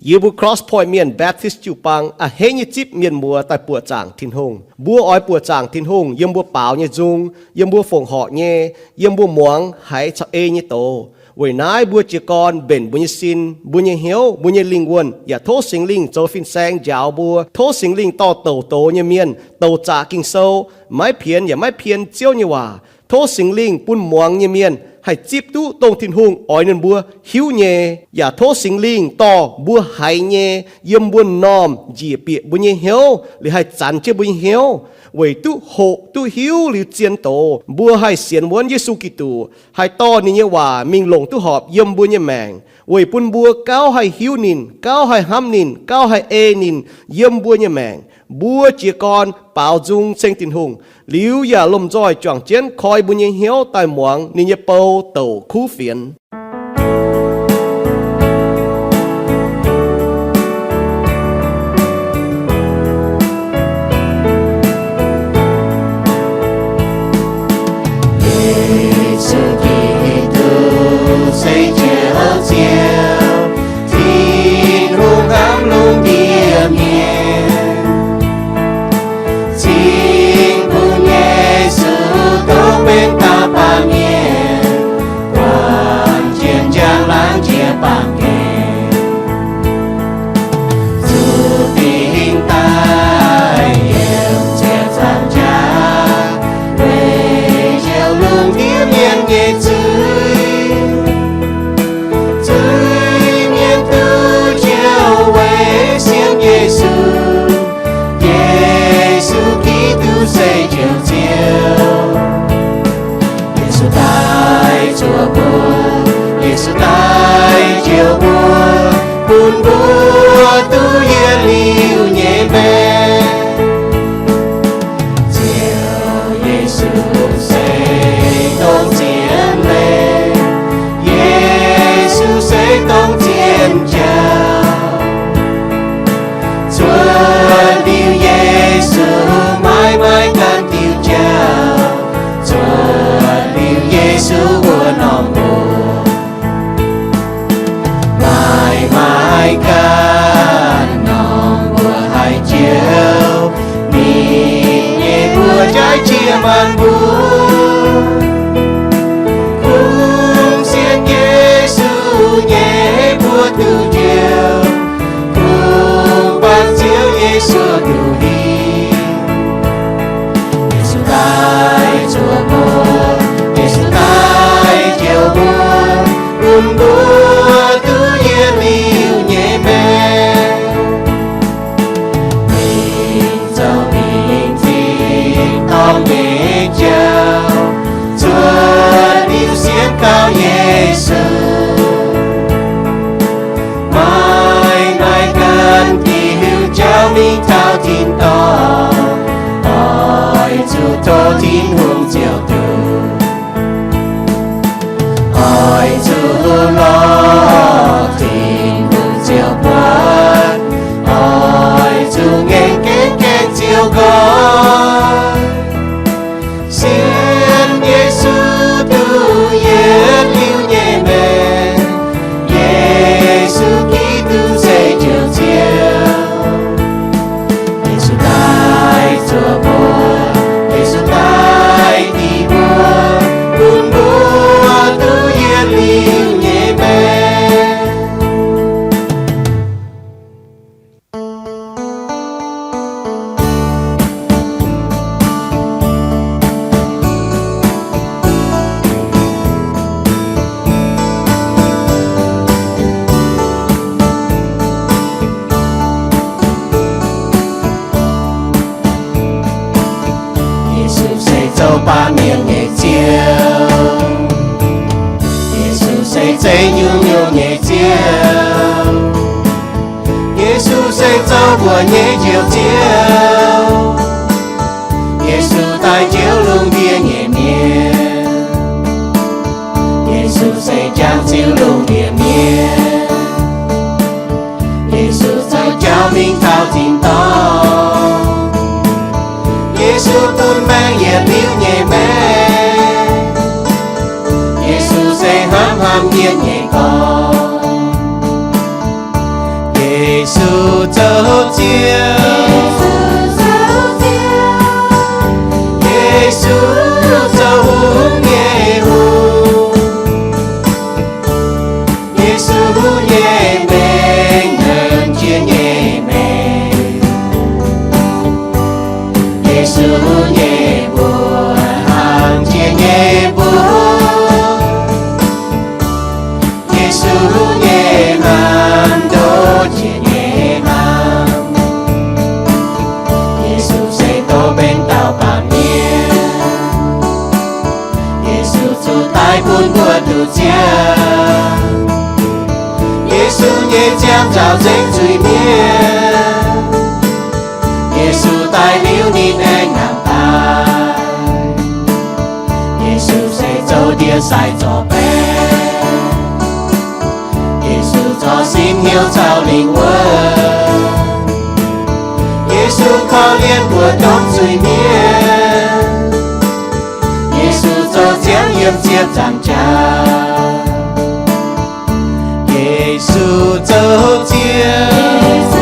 Yie mbuo Cross Point Mienh Baptist jiu-baang a'hneiv nyei zipv mienh muoz daaih buoqc zaangc Tin-Hungh. Mbuo oix buoqc zaangc Tin-Hungh yiem mbuo baaux nyei nzung, yiem mbuo fongc horc nyei, yiem mbuo muangx haiz caux ei nyei doz. Weic naaiv mbuo jiez gorn mbenc mbuo nyei sin, mbuo nyei hnyouv, mbuo nyei lingh wuonh, yaac tov Singx Lingh zoux fin-saeng njaaux mbuo. Tov Singx Lingh dorh douc doz nyei mienh, douc zaqc Ging-Sou, maiv pienx yaac maiv pien Ziouv nyei waac. Tov Singx Lingh bun muangx nyei mienh haih zipv duqv dongh Tin-Hungh oix ninh mbuo hiuv nyei. Yaac tov Singx Lingh dorh mbuo haiz nyei yiem mbuo m'normh njiec bieqc mbuo nyei hnyouv, liuz haih zanx jienv mbuo nyei hnyouv, weic duqv hoqc duqv hiuv liuz zien doz, mbuo haih sienx wuonv Yesu Giduc, haih dorh ninh nyei waac mingh longc duqv horpc yiem mbuo nyei maengc, weic bun mbuo gauh haih hiuv ninh, gauh haih hnamv ninh, gauh haih ei ninh yiem mbuo nyei maengc. Mbuo jiez gorn baaux nzung ceng Tin-Hungh, liuz yaac lomh nzoih juangc jienv koi mbuo nyei hnyouv daaih muangx ninh nyei bou douc kuv fienx. Yesu Giduc se Ziouv Ziouv, Tin-Hungh hnamv lungh ndiev mienh. Cing-Bung Yesu dongh benx da'faanh mienh, buangh jiex njang laangz jiex baamh gen. Zuqc dingc daaih yiem ziepc nzaangc jaax, weic njoux lungh ndiev mienh nyei zuiz. Zuiz-mienh duqv njoux weic sienx Yesu. Yesu Giduc se Njoux Ziouv. Yesu daaih zuoqc mbuo, Yesu daaih njoux mbuo, bun mbuo duqv yietc liuz nyei maengc. Ziouv Yesu se dongh zien Leih, Yesu se dongh zien Jauv. Cuotv liuz Yesu maiv maaih ganh diuh jauv, cuotv liuz Yesu wuov norm mbuox. Maiv maaih ganh norm mbuox haih njoux ninh nyei mbuo jaaix jiex maanc mbuo. Kungx sienx Yesu nyei mbuo duqv njoux, kungx buangh Ziouv Yesu duqv hingh. Yesu daaih zuoqc mbuo, Yesu daaih njoux mbuo, bun mbuo duqv yietc liuz nyei maengc. Mingh zoux mingh zinh dorng nyei jauv, cuotv liuz sienx kaux Yesu. Maiv maaih ganh diuh jauv mingh taux tin-dorngh, oix zuqc tov Tin-Hungh Ziouv duqv. Oix zuqc lorz Tin-Hungh Ziouv buonc, oix zuqc ngaengc gaengv gaengh Ziouv nqoi. Sienx Yesu duqv yietc liuz nyei maengc. Yesu Giduc se Njoux Ziouv. Yesu daaih zuoqc mbuo, Yesu daaih dingc mbuo, bun mbuo duqv yietc liuz nyei maengc. Yesu se zoux baamh mienh nyei Ziouv. Yesu se zeiv nyungc-nyungc nyei Ziouv. Yesu se zoux mbuo nyei Njoux Ziouv. Yesu daaih njoux lungh ndiev nyei mienh. Yesu se jangx Ziouv lungh ndiev mienh. Yesu zoux jauv mingh taux tin-dorngh. Yesu bun maengc yietc liuz nyei maengc. Yesu se hnamv haaix mienh nyei dorn. Yesu zoux Ziouv. Yesu zoux hungh nyei hungh. Yesu nyei mengh, jiex nyei mengh. Yesu nyei mbuox, hnaangx jiex nyei mbuox. Yesu nyei hmaanv, ndoqv jiex nyei hmaanv. Yesu se dov benx dauh baamh mienh. Yesu zuqc daic bun mbuo duqv ziangh. Yesu nyei ziangh nzaaux nzengc zuiz-mienh. Yesu daic liuz ninh aengx nangc daaih. Yesu se zoux ndie-sai zorc baeqc. Yesu zorc sin hnyouv caux lingc wuov. Yesu korv-lienh mbuo domh zuiz-mienh. Yesu zoux ziangx yiem ziepc nzaangc jaax. Yesu zoux Ziouv.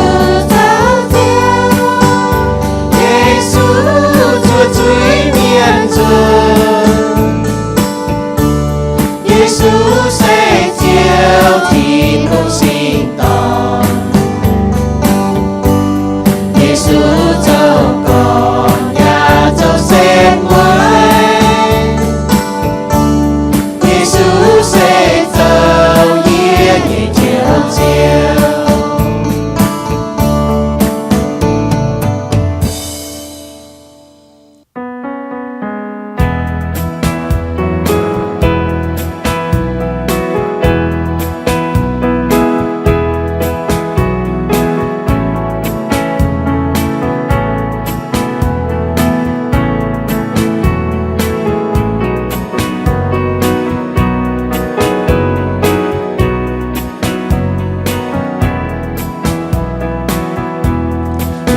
Yesu zuov zuiz-mienh nzunc. Yesu se Ziouv, Tin-Hungh singx dorngx. Yesu zoux gorn yaac zoux setv mueiz. Yesu se zoux yie nyei Njoux Ziouv.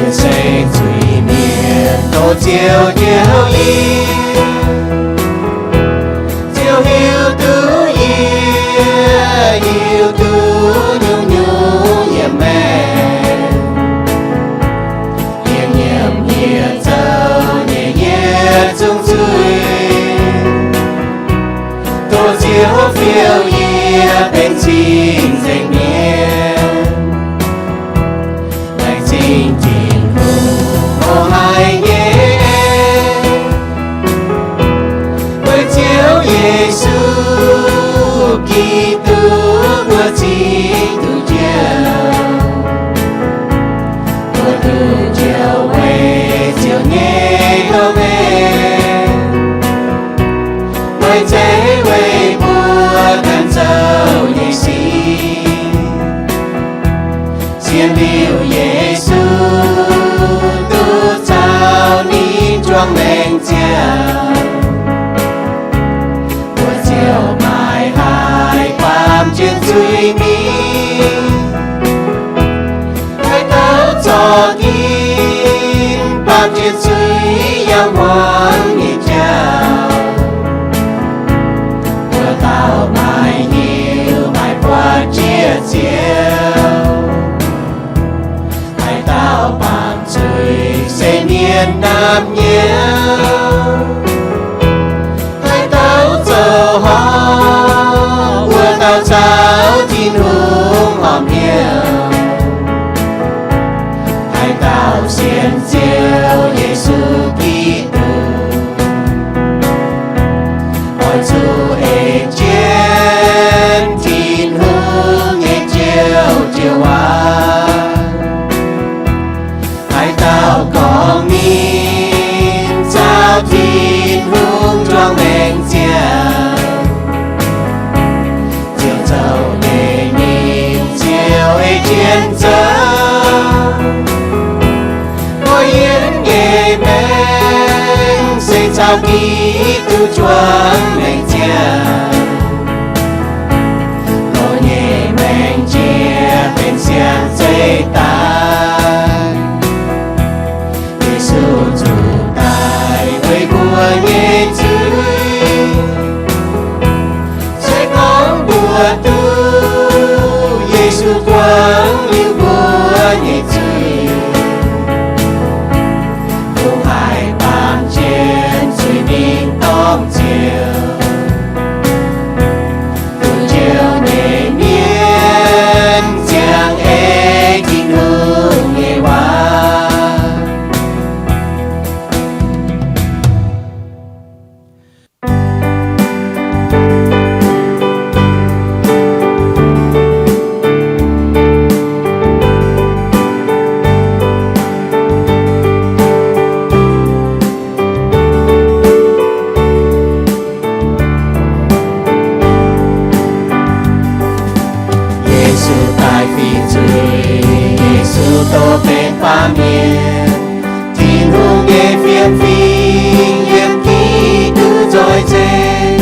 Yie se zuiz-mienh, tov Ziouv njoux yie. Ziouv hiuv duqv yie, hiuv duqv nyungc-nyungc yiem maengc. Yie nyiemc yie zoux nyei yietc zungv zuiz. Tov Ziouv fiou yie benx cing-nzengc mienh. Laengz zingh Tin-Hungh haiz nyei aengx. Weic Ziouv Yesu Giduc, mbuo cingx duqv Njoux. Mbuo duqv Njoux weic Ziouv nyei doz-mengh. Weic zeiv? Weic mbuo ganh zoux nyei sic. Sienx liuz Yesu, duqv caux ninh juangc maengc ziangh, mbuo ziouc maiv haih baamh jienv zuiz-mienh. Haaix dauh zorqv ginv baamh jienv zuiz yangh hmuangx nyei jauv, wuov dauh maiv hiuv maiv buatc Ziouv. Haaix dauh baamh zuiz se mienh naamh nyouz. Haaix dauh zoux horpc, wuov dauh caux Tin-Hungh horpc hnyouv. Haaix dauh sienx Ziouv Yesu Giduc, oix zuqc ei jienv Tin-Hungh nyei Njoux Ziouv waac. Haaix dauh gorngv ninh caux Tin-Hungh juangc maengc ziangh, ziouc zoux nyei mienh ziouc ei jienv zoux. Mbuo yiem nyei maengc se caux Giduc juangc maengc ziangh. Loz nyei maengc jiex benx siang-zeih daaih. Yesu zuqc daaih weic mbuo nyei zuiz. Se gorngv mbuo duqv Yesu buangv liuz mbuo Dongh benx baamh mienh, Tin-Hungh nyei fiem-fingx yiem Giduc nzoih nzengc.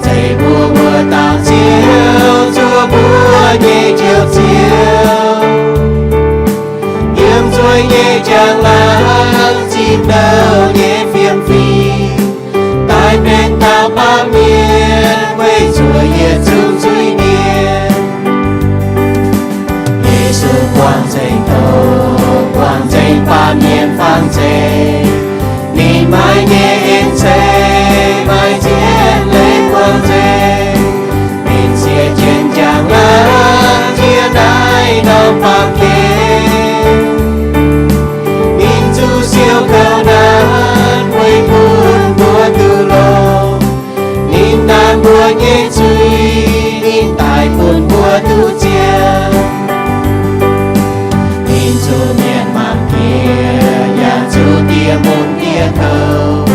Zeiz mbuo wuov dauh Ziouv, zuov mbuo nyei Njoux Ziouv, yiem nzueic nyei njang-laangc zipv nouh nyei fiem-fingx, daaih benx dauh baamh mienh weic zuqc yietc zungv zuiz-mienh. Yesu buangh nzengc douz, buangh nzengc baamh mienh fang nzengc. Ninh maiv nyei en-ceix maaih zien leiz buangh nzengc. Ninh siev jienv njang-laangc njiec naaiv norm baamh gen. Ninh zuqc siou kouv naanc weic bun mbuo duqv longx. Ninh naanc mbuo nyei zuiz, ninh daic bun mbuo duqv ziangh. Ninh zuqc mienh mangc diex, yaac zuqc diex mun diex kouv.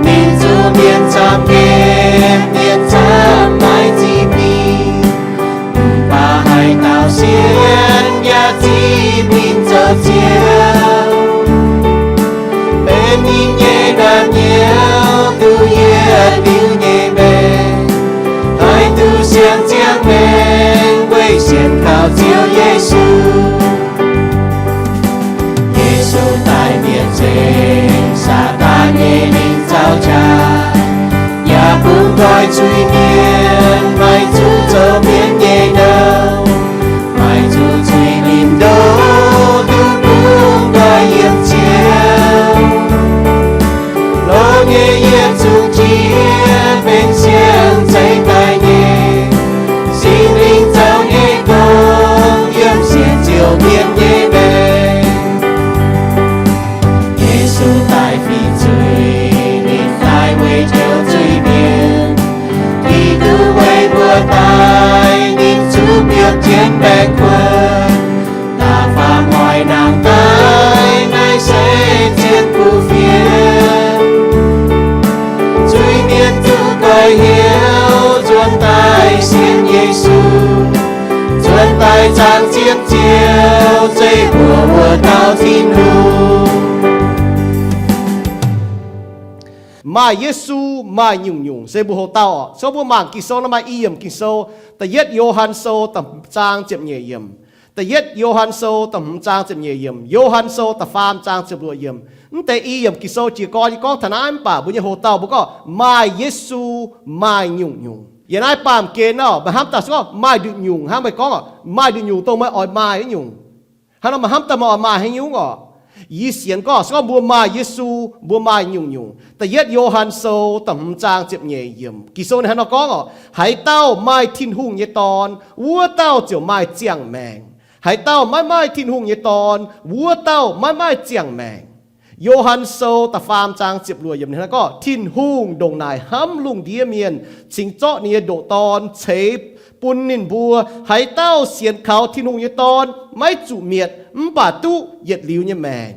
Ninh zuqc mienh camv nqemh, mienh camv maiv zipv ninh. Mv baac haaix dauh sienx yaac zipv ninh zoux Ziouv, benx ninh nyei naamh nyouz, duqv yietc liuz nyei maengc, haih duqv siang-ziangh maengc weic sienx kaux Ziouv Yesu. Yesu daic mietc nzengc Saadaan nyei lingc zaux qaqv, yaac bungx nqoi zuiz-mienh maiv zuqc zoux mienh nyei nouh, maiv zuqc zuiz-mienh ndoh duqv bungx nqoi yiem Ziouv. Longx nyei yietc zungv jiex benx siang-zeix daic nyei, Singx Lingh zoux nyei gong yiem sienx Ziouv mienh nyei maengc. Yesu daic fih zuiz, ninh daic weic njoux zuiz-mienh. Giduc weic mbuo daic, ninh zuqc biopv jienv baengh kuonx, da'faam hnoi nangh daaih, naaiv se zien kuv fienx. Zuiz-mienh duqv goiv hnyouv, nzuonx daaih sienx Yesu, nzuonx daaih zaangc Ziouv, zeiv mbuo wuov dauh Tin-Hungh. Maaih Yesu maaih nyungc-nyungc se mbuo hoc dauh oc. Se gorngv mbuo mangc Ging-Sou nor maaih i yiemc Ging-Sou, da'yietv Yo^han Sou da'hmz zaang ziepc nyeic yiemc. Da'yietv Yo^han Sou da'hmz zaang ziepc nyeic yiemc, Yo^han Sou da'faam zaang ziepc luoqc yiemc. Mv deix i yiemc Ging-Sou jiez gorn yie gorngv taux naaiv mv baac mbuo nyei hoc dauh mbuo gorngv maaih Yesu maaih nyungc-nyungc. Yiem naaiv baamh gen nor, meih hnamv daaih se gorngv maaih nduqc nyungc hnangv meih gorngv oc, maaih nduqc nyungc dongh meih oix maaih nyungc. Hnangv nor meih hnamv daaih meih oix maaih haaix nyungc oc? Yie sienx gorngv se gorngv mbuo maaih Yesu, mbuo maaih nyungc-nyungc. Da'yietv Yo^han Sou da'hmz zaang ziepc nyeic yiemc, Ging-Sou ninh hnangv nor gorngv oc, haaix dauh maaih Tin-Hungh nyei Dorn, wuov dauh ziouc maaih ziangh maengc. Haaix dauh maiv maaih Tin-Hungh nyei Dorn, wuov dauh maiv maaih ziangh maengc. Yo^han Sou da'faam zaang ziepc luoqc yiemc ninh hnangv nor gorngv, Tin-Hungh ndongc naaic hnamv lungh ndiev mienh, cingx zorqv ninh nyei ndoqc Dorn ceix bun ninh mbuo. Haaix dauh sienx kaux Tin-Hungh nyei Dorn maiv zuqc mietc, mv baac duqv yietc liuz nyei maengc.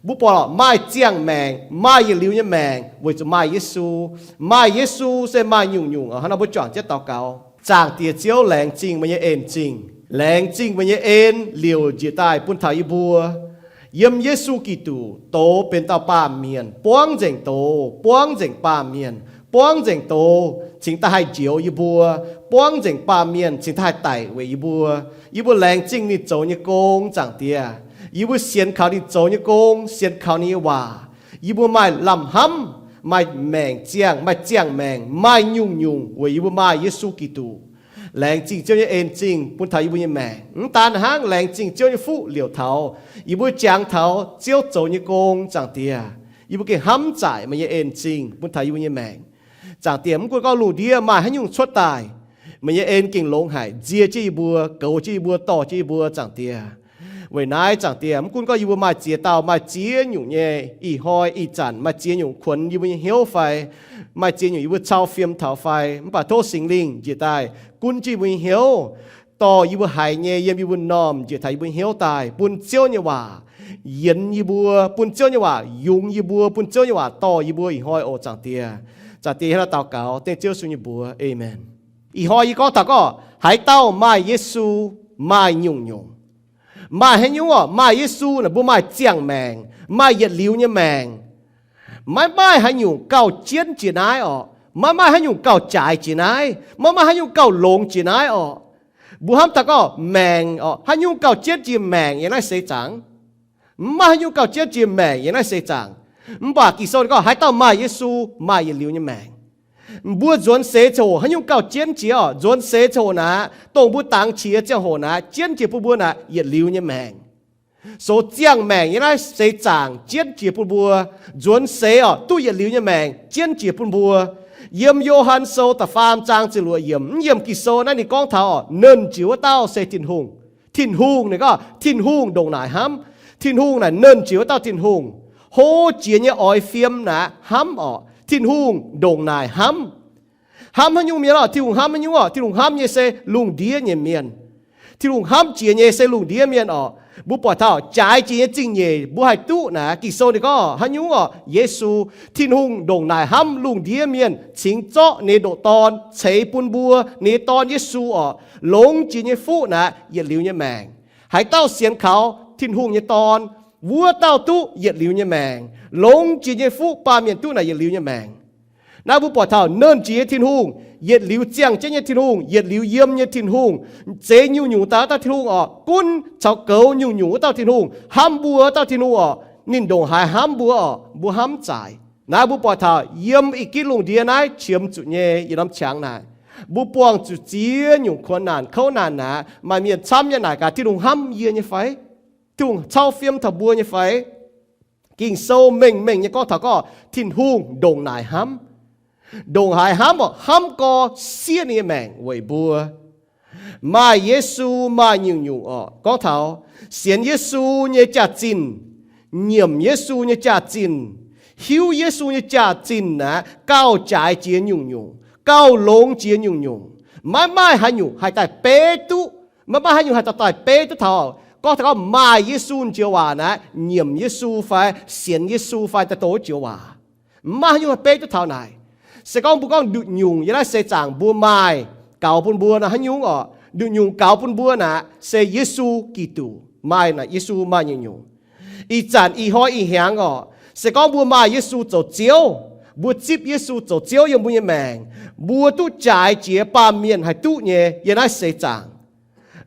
Mbuo buatc lorqc, maaih ziangh maengc, maaih yietc liuz nyei maengc weic zuqc maaih Yesu. Maaih Yesu se maaih nyungc-nyungc. Hnangv nor mbuo juangc jienv daux gaux. Zaangc Diex Ziouv, laengz zingh meih nyei en-zingh. Laengz zingh meih nyei en liouc njiec daaih bun taux yie mbuo. Yiem Yesu Giduc douz benx dauh baamh mienh, buangv nzengc douz, buangv nzengc baamh mienh, buangv nzengc douz cingx daaih haih njoux yie mbuo, buangv nzengc baamh mienh cingx daaih haih daic weic yie mbuo. Yie mbuo laengz zingh ninh zoux nyei gong, Zaangc Diex. Yie mbuo sienx kaux ninh zoux nyei gong, sienx kaux ninh nyei waac, yie mbuo maaih lamh hnamv, maaih maengc ziangh, maaih ziangh maengc, maaih nyungc-nyungc weic yie mbuo maaih Yesu Giduc. Laengz zingh Ziouv nyei en-zingh bun taux yie mbuo nyei maengc. Mv daan hnangv, laengz zingh Ziouv nyei fuqv liouc taux yie mbuo jangx taux Ziouv zoux nyei gong, Zaangc Diex. Yie mbuo gengh hnamv zaaic meih nyei en-zingh bun taux yie mbuo nyei maengc. Zaangc Diex, mv gunv gorngv lungh ndiev maaih haaix nyungc cuotv daaih, meih nyei en gengh longx haic, nzie jienv yie mbuo, goux jienv yie mbuo, dorh jienv yie mbuo, Zaangc Diex. Weic naaiv, Zaangc Diex, mv gunv gorngv yie mbuo maaih ziex dauh, maaih ziex nyungc nyei ih hnoi ih zanc, maaih ziex nyungc kuonx yie mbuo nyei hnyouv fai, maaih ziex nyungc yie mbuo cau fiem taux fai, mv baac tov Singx Lingh njiec daaih gunv jienv yie mbuo nyei hnyouv, dorh yie mbuo haiz nyei yiem yie mbuo m'normh njiec taux yie mbuo hnyouv daaih, bun Ziouv nyei waac yienx yie mbuo, bun Ziouv nyei waac yungz yie mbuo, bun Ziouv nyei waac dorh yie mbuo ih hnoi oc, Zaangc Diex. Zaangc Diex, hnangv naaiv daux gaux dengv Ziouv Yesu nyei mbuox. Aamen. Ih hnoi yie gorngv taux gorngv haaix dauh maaih Yesu, maaih nyungc-nyungc. Maaih haaix nyungc orqc? Maaih Yesu naaic mbuo maaih ziangh maengc, maaih yietc liuz nyei maengc. Maiv maaih haaix nyungc gauh jienv jiex naaiv orqc. Maiv maaih haaix nyungc gauh jaaix jiex naaiv. Maiv maaih haaix nyungc gauh longx jiex naaiv orqc. Mbuo hnamv taux gorngv maengc orqc, haaix nyungc gauh jienv jiex maengc yiem naaiv seix zaangc? Maiv maaih haaix nyungc gauh jienv jiex maengc yiem naaiv seix zaangc. Mv baac Ging-Sou gorngv haaix dauh maaih Yesu, maaih yietc liuz nyei maengc. Mbuo nzuonx seix ziangh hoc haaix nyungc gauh jienv jiex orqc? Nzuonx seix ziangh hoc naaic, dongh mbuo dangx qiex ziangh hoc naaic, jienv jiex bun mbuo naaic yietc liuz nyei maengc. Soux ziangh maengc yiem naaiv seix zaangc jienv jiex bun mbuo. Nzuonx seix orqc, duqv yietc liuz nyei maengc jienv jiex bun mbuo. Yiem Yo^han Sou da'faam zaang ziepc luoqc yiemc, mv yiemc Ging-Sou naaiv ninh gorngv taux orqc, nernh jiex wuov dauh se Tin-Hungh. Tin-Hungh, ninh gorngv Tin-Hungh ndongc naaic hnamv. Tin-Hungh naaic nernh jiex wuov dauh Tin-Hungh, hlo jiex nyei oix fiem naaic hnamv orqc. Tin-Hungh ndongc naaic hnamv. Hnamv haaix nyungc mienh orqc? Tin-Hungh hnamv haaix nyungc orqc? Tin-Hungh hnamv nyei se lungh ndiev nyei mienh. Tin-Hungh hnamv jiex nyei se lungh ndiev mienh orqc. Mbuo buatc taux jaaix jiex nyei zingh nyeic mbuo haih duqv naaic, Ging-Sou ninh gorngv haaix nyungc orqc? Yesu. Tin-Hungh ndongc naaic hnamv lungh ndiev mienh, cingx zorqv ninh nyei ndoqc Dorn ceix bun mbuo. Ninh nyei Dorn Yesu orqc, longx jiex nyei fuqv naaic yietc liuz nyei maengc. Haaix dauh sienx kaux Tin-Hungh nyei Dorn, wuov dauh duqv yietc liuz nyei maengc. Longx jiex nyei fuqv baamh mienh duqv naaic yietc liuz nyei maengc. Naaiv mbuo buatc taux nernh jiex nyei Tin-Hungh, yietc liuz ziangh jienv nyei Tin-Hungh, yietc liuz yiem nyei Tin-Hungh, zeix nyungc-nyungc daaih wuov dauh Tin-Hungh orqc, gunv caux goux nyungc-nyungc wuov dauh Tin-Hungh, hnamv mbuo wuov dauh Tin-Hungh orqc, ninh ndongc haaix hnamv mbuo orqc, mbuo hnamv mv zaaix. Naaiv mbuo buatc taux yiem ih gitv lungh ndiev naaiv qiemx zuqc nyei yietc norm qangx naaic, mbuo buangh zuqc ziex nyungc kuonx naanc kouv naanc naaic, maaih mienh camv nyei naaic gaax, Tin-Hungh hnamv yie nyei fai? Tin-Hungh cau fiem taux mbuo nyei fai? Ging-Sou mengh mengh nyei gorngv taux gorngv Tin-Hungh ndongc naaic hnamv. Ndongc haaix hnamv orqc? Hnamv gorx siev ninh nyei maengc weic mbuo. Maaih Yesu maaih nyungc-nyungc orqc, gorngv taux sienx Yesu nyei jaax-zinh, nyiemc Yesu nyei jaax-zinh, hiuv Yesu nyei jaax-zinh naaic gauh jaaix jiex nyungc-nyungc, gauh longx jiex nyungc-nyungc. Maiv maaih haaix nyungc haih daaih beiv duqv. Maiv maaih haaix nyungc haih daaih beiv duqv taux gorngv taux gorngv maaih Yesu joux waac naaic, nyiemc Yesu fai sienx Yesu fai daaih doqc joux waac. Maiv maaih haaix nyungc haih beiv duqv taux naaic. Se gorngv mbuo gorngv nduqc nyungc yiem naaiv seix zaangc mbuo maaih gaux bun mbuo nor haaix nyungc orqc? Nduqc nyungc gaux bun mbuo naaic se Yesu Giduc. Maaih naaic Yesu maaih nyungc-nyungc. Ih zanc ih hnoi ih hnyangx orqc, se gorngv mbuo maaih Yesu zoux Ziouv, mbuo zipv Yesu zoux Ziouv yiem mbuo nyei maengc, mbuo duqv jaaix jiex baamh mienh haih duqv nyei yiem naaiv seix zaangc.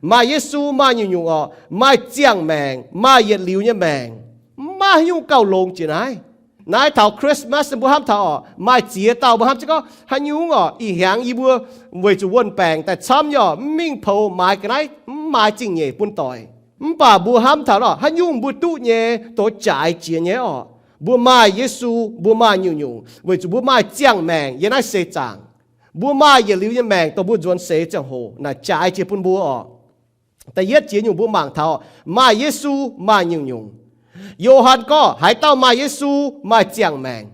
Maaih Yesu maaih nyungc-nyungc orqc, maaih ziangh maengc, maaih yietc liuz nyei maengc. Maiv maaih haaix nyungc gauh longx jiex naaiv. Naaiv taux Christmas mbuo hnamv taux orqc, maaih ziex dauh mbuo hnamv jienv gorngv haaix nyungc orqc, ih hnyangx yie mbuo weic zuqc wuon-baengc daaih camv nyei orqc, mv mingh poux maaiz ga'naaiv, mv maaih zingh nyeic bun doic. Mv baac mbuo hnamv taux orqc, haaix nyungc mbuo duqv nyei, doix jaaix jiex nyei orqc. Mbuo maaih Yesu, mbuo maaih nyungc-nyungc weic zuqc mbuo maaih ziangh maengc yiem naaiv seix zaangc. Mbuo maaih yietc liuz nyei maengc dongh mbuo nzuonx seix ziangh hoc naaic jaaix jiex bun mbuo orqc. Da'yietv jiex nyungc mbuo mangc taux maaih Yesu maaih nyungc-nyungc. Yo^han gorngv haaix dauh maaih Yesu maaih ziangh maengc.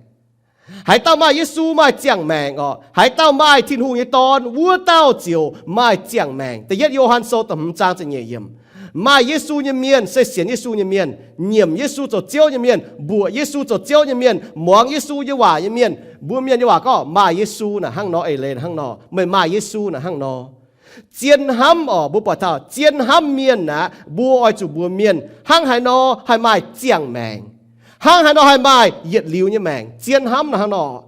Haaix dauh maaih Yesu maaih ziangh maengc orqc. Haaix dauh maaih Tin-Hungh nyei Dorn, wuov dauh ziouc maaih ziangh maengc. Da'yietv Yo^han Sou da'hmz zaang ziepc nyeic yiemc. Maaih Yesu nyei mienh se sienx Yesu nyei mienh, nyiemc Yesu zoux Ziouv nyei mienh, mbuoqc Yesu zoux Ziouv nyei mienh, muangx Yesu nyei waac nyei mienh. Mbuo mienh nyei waac gorngv maaih Yesu naaic hnangv nor, eix leiz hnangv nor, meih maaih Yesu naaic hnangv nor. Zien hnamv orqc, mbuo buatc taux zien hnamv mienh aqv, mbuo oix zuqc mbuox mienh hnangv haaix nor haih maaih ziangh maengc, hnangv haaix nor haih maaih yietc liuz nyei maengc. Zien hnamv naaic hnangv nor.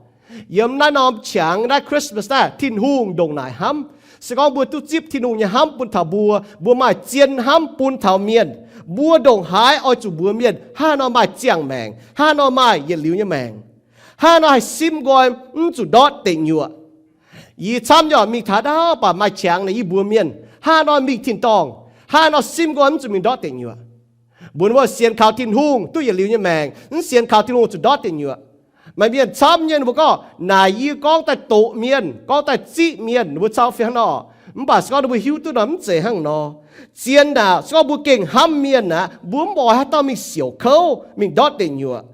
Yiem naaiv norm qangx, naaiv Christmas naaiv, Tin-Hungh ndongc naaic hnamv. Se gorngv mbuo duqv zipv Tin-Hungh nyei hnamv bun taux mbuo, mbuo maaih zien hnamv bun taux mienh, mbuo ndongc haaix oix zuqc mbuox mienh hnangv haaix nor maaih ziangh maengc, hnangv haaix nor maaih yietc liuz nyei maengc, hnangv haaix nor haih simv nqoi mv zuqc ndortv deic nyuoqc. Yie camv nyei mingh taux ndau baac maaih qangx naaic yie mbuox mienh hnangv haaix nor mingh tin-dorngh, hnangv haaix nor simv nqoi mv zuqc mingh ndortv deic nyuoqc. Mbuox ninh mbuo sienx kaux Tin-Hungh duqv yietc liuz nyei maengc, mv sienx kaux Tin-Hungh zuqc ndortv deic nyuoqc. Maaih mienh camv nyei ninh mbuo gorngv naaic yie gorngv daaih doqc mienh, gorngv daaih ziqv mienh, ninh mbuo cau fih hnangv nor. Mv baac se gorngv ninh mbuo hiuv duqv nor mv zeiz hnangv nor. Zien naaic se gorngv mbuo gengh hnamv mienh aqv, mbuo mv oix haaix dauh mingh siouc kouv, mingh ndortv deic nyuoqc.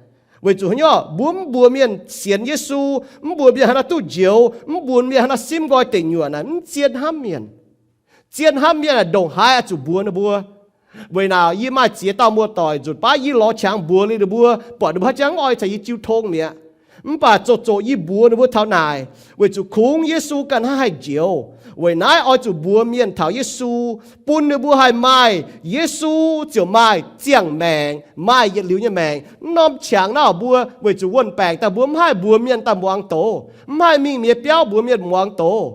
Weic zuqc haaix nyungc? Mbuo mv mbuox mienh sienx Yesu, mv mbuox mienh haaix nor duqv njoux, mv mbuox mienh haaix nor simv nqoi deic nyuoqc naaic, mv zien hnamv mienh. Zien hnamv mienh aah, ndongc haaix oix zuqc mbuox ninh mbuo. Weic naaic yie maaih ziex dauh muoz-doic nzunc baav yie lorz qangx mbuox liuz ninh mbuo, buatc ninh mbuo haaix jangx oix caux yie jiu tong mi'aqv. Mv baac zoqc zoqc yie mbuox ninh mbuo taux naaic, weic zuqc kungx Yesu ganh hnangv haih njoux. Weic naaiv oix zuqc mbuox mienh taux Yesu, bun ninh mbuo haih maaih Yesu ziouc maaih ziangh maengc, maaih yietc liuz nyei maengc. Mv norm qangx naaiv mbuo weic zuqc wuonh baengc daaih mbuo mv haih mbuox mienh daaih muangx doz, mv haih mingh mienh biauv mbuox mienh muangx doz.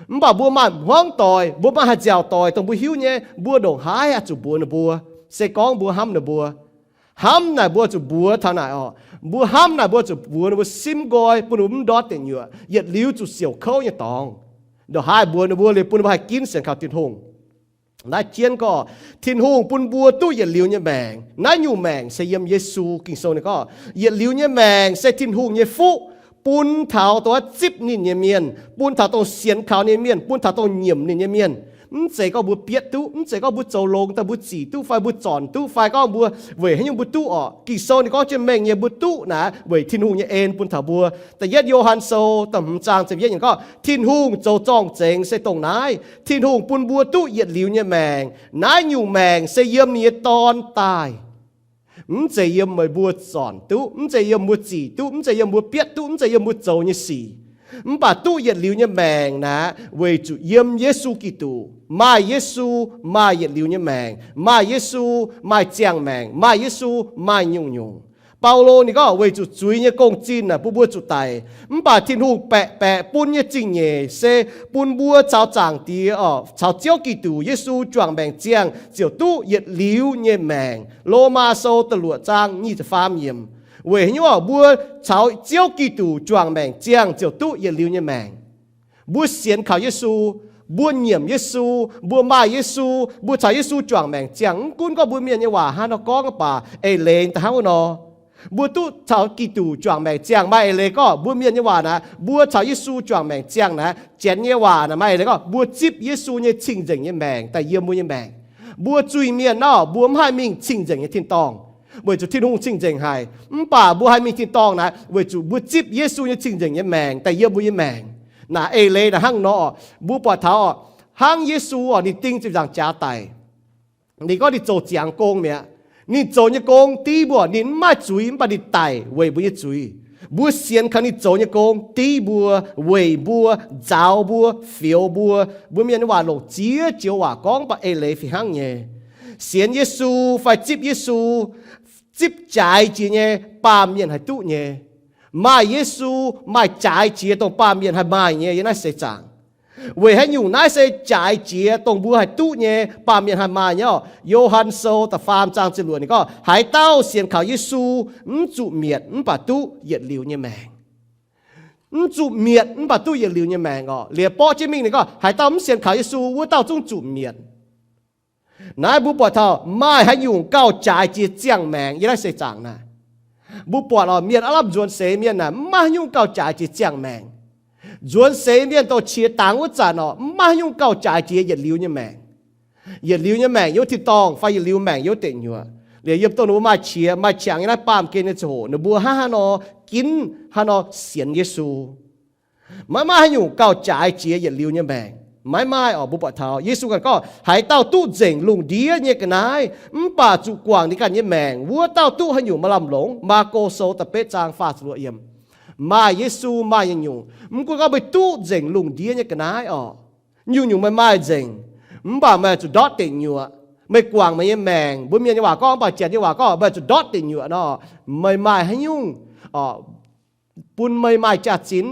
Mv baac mbuo maaih hmuangv doic, mbuo maaih haaix nziaauc doic dongh mbuo hiuv nyei, mbuo ndongc haaix oix zuqc mbuox ninh mbuo. Se gorngv mbuo hnamv ninh mbuo, hnamv naaic mbuo zuqc mbuox taux naaic oc. Mbuo hnamv naaic mbuo zuqc mbuox ninh mbuo simv nqoi, bun ninh mbuo mv ndortv deic nyuoqc, yietc liuz zuqc siouc kouv nyei dorngx. Ndongc haaix mbuox ninh mbuo liuz bun ninh mbuo haih ginv sienx kaux Tin-Hungh. Naaiv jienv gorngv Tin-Hungh bun mbuo duqv yietc liuz nyei maengc. Naaiv nyungc maengc se yiem Yesu. Ging-Sou ninh gorngv yietc liuz nyei maengc se Tin-Hungh nyei fuqv, bun taux dongh zipv ninh nyei mienh, bun taux dongh sienx kaux ninh nyei mienh, bun taux dongh nyiemc ninh nyei mienh. Mv zeiz gorngv mbuo bietv duqv, mv zeiz gorngv mbuo zoux longx daaih mbuo zic duqv fai mbuo zornc duqv fai gorngv mbuo weic haaix nyungc mbuo duqv oc. Ging-Sou ninh gorngv jienv mengh nyei mbuo duqv naaic weic Tin-Hungh nyei en bun taux mbuo. Da'yietv Yo^han Sou da'hmz zaang ziepc yietv ninh gorngv Tin-Hungh zoux zorng-zengx se dongh naaiv, Tin-Hungh bun mbuo duqv yietc liuz nyei maengc. Naaiv nyungc maengc se yiem ninh nyei Dorn daaih. Mv zeiz yiem meih mbuo zornc duqv, mv zeiz yiem mbuo zic duqv, mv zeiz yiem mbuo bietv duqv, mv zeiz yiem mbuo zoux nyei sic. Mv baac duqv yietc liuz nyei maengc naaic weic zuqc yiem Yesu Giduc. Maaih Yesu, maaih yietc liuz nyei maengc. Maaih Yesu, maaih ziangh maengc. Maaih Yesu, maaih nyungc-nyungc. Baulo ninh gorngv weic zuqc zuiz nyei gong-zinh naaic bun mbuo zuqc daic, mv baac Tin-Hungh baeqc baeqc bun nyei zingh nyeic se bun mbuo caux Zaangc Diex oc, caux Ziouv Giduc Yesu juangc maengc ziangh ziouc duqv yietc liuz nyei maengc. Lomaa Sou da'luoqc zaang nyic ziepc faam yiemc. Weic haaix nyungc oc? Mbuo caux Ziouv Giduc juangc maengc ziangh ziouc duqv yietc liuz nyei maengc. Mbuo sienx kaux Yesu, mbuo nyiemc Yesu, mbuo maaih Yesu, mbuo caux Yesu juangc maengc ziangh, mv gunv gorngv mbuo mienh nyei waac hnangv nor gorngv mv baac eix leiz da'hnangv wuov nor. Mbuo duqv caux Giduc juangc maengc ziangh. Maaih eix leiz gorngv mbuo mienh nyei waac naaic, mbuo caux Yesu juangc maengc ziangh naaic, janx nyei waac naaic maaih eix leiz gorngv mbuo zipv Yesu nyei cing-nzengc nyei maengc daaih yiem mbuo nyei maengc. Mbuo zuiz-mienh nor, mbuo mv haih mingh cing-nzengc nyei tin-dorngh weic zuqc Tin-Hungh cing-nzengc haic. Mv baac mbuo haih mingh tin-dorngh naaic weic zuqc mbuo zipv Yesu nyei cing-nzengc nyei maengc daaih yiem mbuo nyei maengc. Naaic eix leiz naaic hnangv nor oc. Mbuo buatc taux oc, hnangv Yesu oc, ninh ding ziepc nzaangc jaax daic. Ninh gorngv ninh zoux ziangx gong mi'aqv. Ninh zoux nyei gong div mbuo, ninh mv maaih zuiz mv baac ninh daic weic mbuo nyei zuiz. Mbuo sienx kaux ninh zoux nyei gong div mbuo, weic mbuo, nzaaux mbuo, fioux mbuo. Mbuo mienh nyei waac longc ziex joux waac gorngv mv baac eix leiz fih hnangv nyei. Sienx Yesu fai zipv Yesu, zipv jaaix jiex nyei baamh mienh haih duqv nyei. Maaih Yesu, maaih jaaix jiex dongh baamh mienh haih maaih nyei yiem naaiv seix zaangc. Weic haaix nyungc naaiv se jaaix jiex dongh mbuo haih duqv nyei, baamh mienh haih maaih nyei oc? Yo^han Sou da'faam zaang ziepc luoqc ninh gorngv, haaix dauh sienx kaux Yesu mv zuqc mietc mv baac duqv yietc liuz nyei maengc. Mv zuqc mietc mv baac duqv yietc liuz nyei maengc oc. Liuz borqv jienv mingh ninh gorngv, haaix dauh mv sienx kaux Yesu, wuov dauh zungv zuqc mietc. Naaiv mbuo buatc taux maaih haaix nyungc gauh jaaix jiex ziangh maengc yiem naaiv seix zaangc naaic? Mbuo buatc oc, mienh aav lamh nzuonx seix mienh naaic, mv maaih haaix nyungc gauh jaaix jiex ziangh maengc. Nzuonx seix mienh dorh qiex dangx wuov zanc oc, mv maaih haaix nyungc gauh jaaix jiex yietc liuz nyei maengc. Yietc liuz nyei maengc yiem tin-dorngh fai yietc liuz maengc yiem deic nyuoqc. Liuz yiem dongh ninh mbuo maaih qiex maaih qangx nyei naaiv baamh gen nyei ziangh hoc, ninh mbuo hnangv haaix nor ginv, hnangv haaix nor sienx Yesu. Maiv maaih haaix nyungc gauh jaaix jiex yietc liuz nyei maengc. Maiv maaih oc. Mbuo buatc taux Yesu ganh gorngv, haaix dauh duqv nzengc lungh ndiev nyei ga'naaiv mv baac zuqc guangc ninh ganh nyei maengc, wuov dauh duqv haaix nyungc maaih lamh longc. Maako Sou da'betv zaang faah ziepc luoqc yiemc. Maaih Yesu maaih nyungc-nyungc. Mv gunv gorngv meih duqv nzengc lungh ndiev nyei ga'naaiv oc, nyungc-nyungc meih maaih nzengc, mv baac meih zuqc ndortv deic nyuoqc. Meih guangc meih nyei maengc, mbuo mienh nyei waac gorngv, mv baac janx nyei waac gorngv, meih zuqc ndortv deic nyuoqc nor, meih maaih haaix nyungc bun meih maaih jaax-zinh?